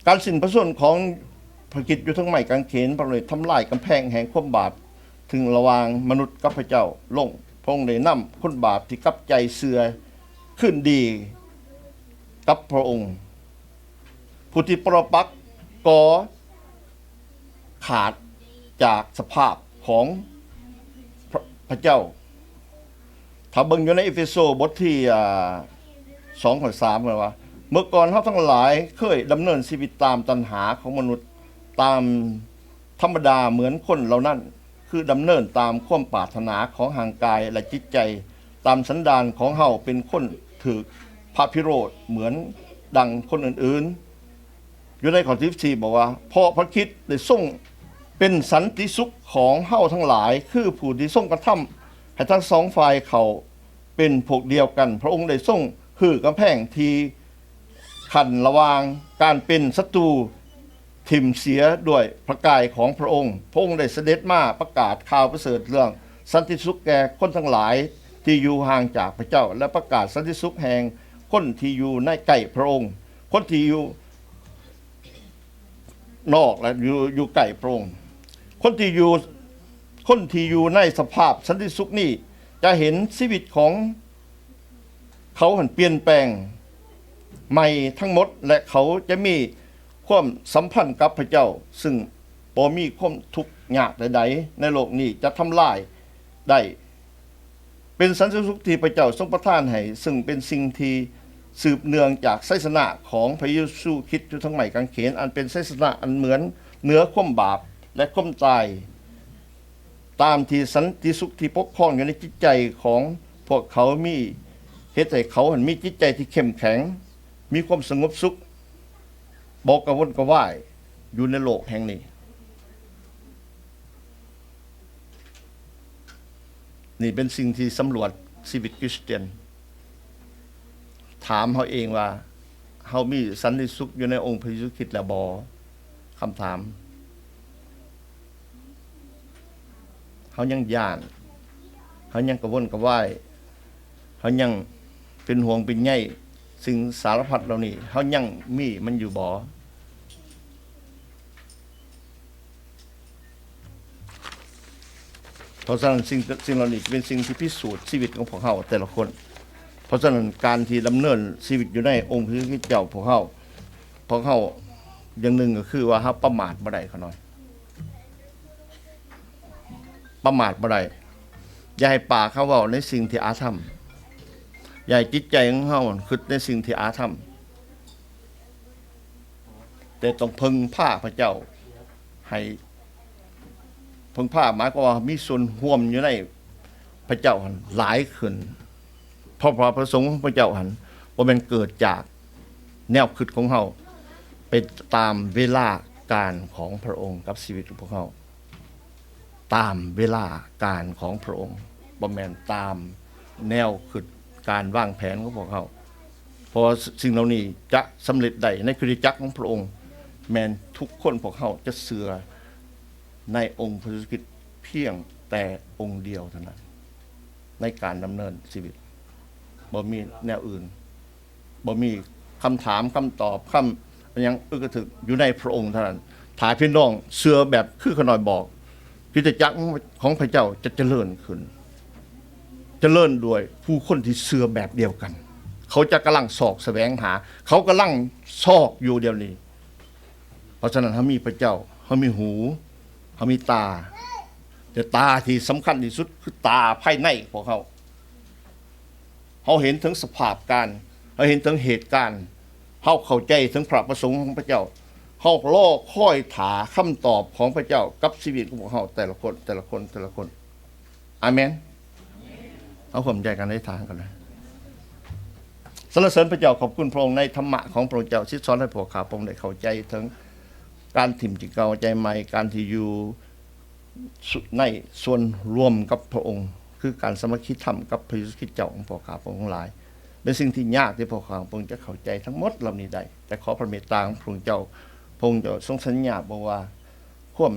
ການສິ້ນພະຊົນຂອງພະຄຣິດຢູ່ເທິງໄມ້ກາງເຂນ, ພະອົງໄດ້ທຳລາຍກຳແພງແຫ່ງຄວາມບາບ ເຊິ່ງລະຫວ່າງມະນຸດກັບພະເຈົ້າລົງ. ພະອົງໄດ້ນຳຄົນບາບທີ່ກັບໃຈເຊື່ອຄືນດີກັບພະອົງ. ຜູ້ທີ່ປໍລະປັກກໍຂາດຈາກສະພາບຂອງພະ ພະເຈົ້າ. ຖ້າເບິ່ງຢູ່ໃນເອເຟໂຊບົດທີ ອາ ສອງ ຂໍ້ສາມ ເພິ່ນວ່າ ເມື່ອກ່ອນເຮົາທັງຫຼາຍເຄີຍດຳເນີນຊີວິດຕາມຕັນຫາຂອງມະນຸດ, ຕາມທຳມະດາເໝືອນຄົນເຫຼົ່ານັ້ນ, ຄືດຳເນີນຕາມຄວາມປາດຖະໜາຂອງຮ່າງກາຍ ແລະ ຈິດໃຈ, ຕາມສັນດານຂອງເຮົາເປັນຄົນຖືກພະພິໂຣດເໝືອນດັ່ງຄົນອື່ນໆ. ຢູ່ໃນຂໍ້ທີສິບສີ່ ບອກວ່າ ເພາະພະຄຣິດໄດ້ຊົງເປັນສັນຕິສຸກຂອງເຮົາທັງຫຼາຍ, ຄືຜູ້ທີ່ຊົງກະທຳໃຫ້ທັງສອງຝ່າຍເຂົ້າເປັນພວກດຽວກັນ. ພະອົງໄດ້ຊົງຮື້ກຳແພງທີ່ ຂັ້ນລະຫວ່າງການເປັນສັດຕູຖິ້ມເສຍດ້ວຍພະກາຍຂອງພະອົງ. ພະອົງໄດ້ສະເດັດມາປະກາດຂ່າວປະເສີດເລື່ອງສັນຕິສຸກແກ່ຄົນທັງຫຼາຍທີ່ຢູ່ຫ່າງຈາກພະເຈົ້າ ແລະ ປະກາດສັນຕິສຸກແຫ່ງຄົນທີ່ຢູ່ໃນໃກ້ພະອົງ, ຄົນທີ່ຢູ່ ນອກ ແລະ ຢູ່ ຢູ່ໃກ້ພະອົງ. ຄົນທີ່ຢູ່ ຄົນທີ່ຢູ່ໃນສະພາບສັນຕິສຸກນີ້ ຈະເຫັນຊີວິດຂອງເຂົາຫັ້ນປ່ຽນແປງໃໝ່ທັງໝົດ ແລະ ເຂົາຈະມີຄວາມສຳພັນກັບພະເຈົ້າ, ຊຶ່ງບໍ່ມີຄວາມທຸກຍາກໃດໆໃນໂລກນີ້ຈະທຳລາຍໄດ້. ເປັນສັນຕິສຸກທີ່ພະເຈົ້າຊົງປະທານໃຫ້, ຊຶ່ງເປັນສິ່ງທີ່ສືບເນື່ອງຈາກໄຊຊະນະຂອງພະເຢຊູຄຣິດຢູ່ເທິງໄມ້ກາງເຂນ, ອັນເປັນໄຊຊະນະອັນເໜືອ ເໜືອຄວາມບາບ ແລະ ຄວາມຕາຍ, ຕາມທີ່ສັນຕິສຸກທີ່ປົກຄອງຢູ່ໃນຈິດໃຈຂອງພວກເຂົາມີ, ເຮັດໃຫ້ເຂົາຫັ້ນມີຈິດໃຈທີ່ເຂັ້ມແຂງ, ມີຄວາມສະຫງົບສຸກ, ບໍ່ກະວົນກະວາຍຢູ່ໃນໂລກແຫ່ງນີ້. ນີ້ເປັນສິ່ງທີ່ສຳຫຼວດຊີວິດຄຣິສຕຽນ. ຖາມເຮົາເອງວ່າ ເຮົາມີສັນຕິສຸກຢູ່ໃນອົງພະເຢຊູຄຣິດແລ້ວບໍ່? ຄຳຖາມ. ເຮົາຍັງຢ້ານ, ເຮົາຍັງກະວົນກະວາຍ, ເຮົາຍັງເປັນຫ່ວງເປັນໃຍ, ສິ່ງສາລະພັດເຫຼົ່ານີ້ ເຮົາຍັງມີມັນຢູ່ບໍ່? ເພາະສະນັ້ນ ສິ່ງ ສິ່ງເຫຼົ່ານີ້ຈະເປັນສິ່ງທີ່ພິສູດຊີວິດຂອງພວກເຮົາແຕ່ລະຄົນ. ເພາະສະນັ້ນ ການທີ່ດຳເນີນຊີວິດຢູ່ໃນອົງພະຄຣິສຕະເຈົ້າ ພວກເຮົາ ພວກເຮົາຢ່າງໜຶ່ງກໍຄືວ່າເຮົາປະໝາດບໍ່ໄດ້ ຂະນ້ອຍ ປະໝາດບໍ່ໄດ້. ຢ່າໃຫ້ປາກເຮົາເວົ້າໃນສິ່ງທີ່ອາທຳ, ຢ່າໃຫ້ຈິດໃຈຂອງເຮົາຄິດໃນສິ່ງທີ່ອາທຳ. ແຕ່ຕ້ອງເພິ່ງພາພະເຈົ້າໃຫ້ ເພິ່ງພາໝາຍຄວາມວ່າມີສ່ວນຮ່ວມຢູ່ໃນພະເຈົ້າຫັ້ນຫຼາຍຂຶ້ນ, ເພາະພະປະສົງຂອງພະເຈົ້າຫັ້ນບໍ່ແມ່ນເກີດຈາກແນວຄິດຂອງເຮົາ, ເປັນຕາມເວລາການຂອງພະອົງກັບຊີວິດຂອງພວກເຮົາ. ຕາມເວລາການຂອງພະອົງ, ບໍ່ແມ່ນຕາມແນວຄິດການວາງແຜນຂອງພວກເຮົາ, ເພາະວ່າສິ່ງເຫຼົ່ານີ້ຈະສຳເລັດໄດ້ໃນຄຣິສຕະຈັກຂອງພະອົງ, ແມ່ນທຸກຄົນພວກເຮົາຈະເຊື່ອໃນອົງພະເຢຊູຄຣິດພຽງແຕ່ອົງດຽວເທົ່ານັ້ນ ໃນການດຳເນີນຊີວິດ, ບໍ່ມີແນວອື່ນ. ບໍ່ມີຄຳຖາມ, ຄຳຕອບ, ຄຳຫຍັງອຶກກະທຶກ ຢູ່ໃນພະອົງເທົ່ານັ້ນ. ຖ້າພີ່ນ້ອງເຊື່ອແບບຄືຂ້ານ້ອຍບອກ, ຄຣິສຕະຈັກຂອງພະເຈົ້າຈະຈະເລີນຂຶ້ນ, ຈະເລີນດ້ວຍຜູ້ຄົນທີ່ເຊື່ອແບບດຽວກັນ. ເຂົາຈະກຳລັງຊອກສະແຫວງຫາ, ເຂົາກຳລັງຊອກຢູ່ດຽວນີ້. ເພາະສະນັ້ນ ເຮົາມີພະເຈົ້າ, ເຮົາມີຫູ, ເຮົາມີຕາ, ແຕ່ຕາທີ່ສຳຄັນທີ່ສຸດຄືຕາພາຍໃນຂອງເຮົາ. ເຮົາເຫັນເຖິງສະພາບການ, ເຮົາເຫັນເຖິງເຫດການ, ເຮົາເຂົ້າໃຈເຖິງພະປະສົງຂອງພະເຈົ້າ, ເຮົາລໍຄອຍຖ້າຄຳຕອບຂອງພະເຈົ້າກັບຊີວິດຂອງພວກເຮົາແຕ່ລະຄົນ, ແຕ່ລະຄົນ, ແຕ່ລະຄົນ. ອາເມນ. ເຮົາຮ່ວມໃຈກັນອະທິຖານກັນເລີຍ. ສັນລະເສີນພະເຈົ້າ, ຂອບຄຸນພະອົງໃນທຳມະຂອງພະອົງເຈົ້າ, ສິດສອນໃຫ້ພວກຂ້າພະອົງໄດ້ເຂົ້າໃຈເຖິງການຖິ້ມຈິດເກົ່າໃຈໃໝ່, ການທີ່ຢູ່ ໃນສ່ວນລວມກັບພະອົງ, ຄືການສາມັກຄີທຳກັບພະເຢຊູຄຣິດເຈົ້າຂອງພວກຂ້າພະອົງທັງຫຼາຍ, ເປັນສິ່ງທີ່ຍາກທີ່ພວກຂ້າພະອົງຈະເຂົ້າໃຈທັງໝົດເຫຼົ່ານີ້ໄດ້. ແຕ່ຂໍພະເມດຕາຂອງພະອົງເຈົ້າ, ພະອົງເຈົ້າຊົງສັນຍາບອກວ່າ ຄວາມ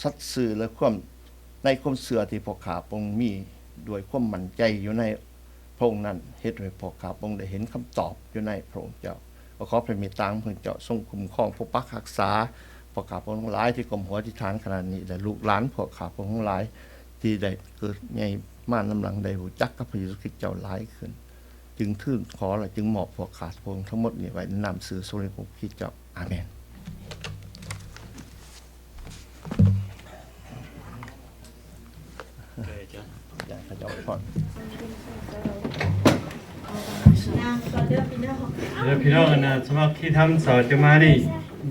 ສັດຊື່ ແລະ ຄວາມ ໃນຄວາມເຊື່ອທີ່ພວກຂ້າພະອົງມີດ້ວຍຄວາມໝັ້ນໃຈຢູ່ໃນ ພະອົງນັ້ນ ເຮັດໃຫ້ພວກຂ້າພະອົງໄດ້ເຫັນຄຳຕອບຢູ່ໃນພະອົງເຈົ້າ. ກໍຂໍພະເມດຕາຂອງພະເຈົ້າຊົງຄຸ້ມຄອງປົກປັກຮັກສາພວກຂ້າພະອົງທັງຫຼາຍທີ່ກົ້ມຫົວອະທິຖານຂະນະນີ້ ແລະ ລູກຫຼານພວກຂ້າພະອົງທັງຫຼາຍທີ່ໄດ້ເກີດໃຫຍ່ມານຳຫຼັງໄດ້ຮູ້ຈັກກັບພະເຢຊູຄຣິດເຈົ້າຫຼາຍຂຶ້ນ. ຈຶ່ງທູນຂໍ ແລະ ຈຶ່ງມອບພວກຂ້າພະອົງທັງໝົດນີ້ໄວ້ໃນນາມຊື່ຊົງເລັງຂອງຄຣິດເຈົ້າ. ອາເມນ. ເດີພີ່ນ້ອງ ອັນນະ ສຳລັບທີ່ທຳເສົາຈະມານີ້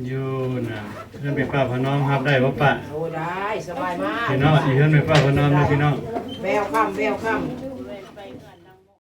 ຢູ່ນະ ເຮືອນແມ່ປ້າພະນອມ ຮັບໄດ້ບໍ່ປ້າ? ໂອ້ ໄດ້ ສະບາຍມາກ ພີ່ນ້ອງ ທີ່ເຮືອນແມ່ປ້າພະນອມນະ ພີ່ນ້ອງ Welcome Welcome.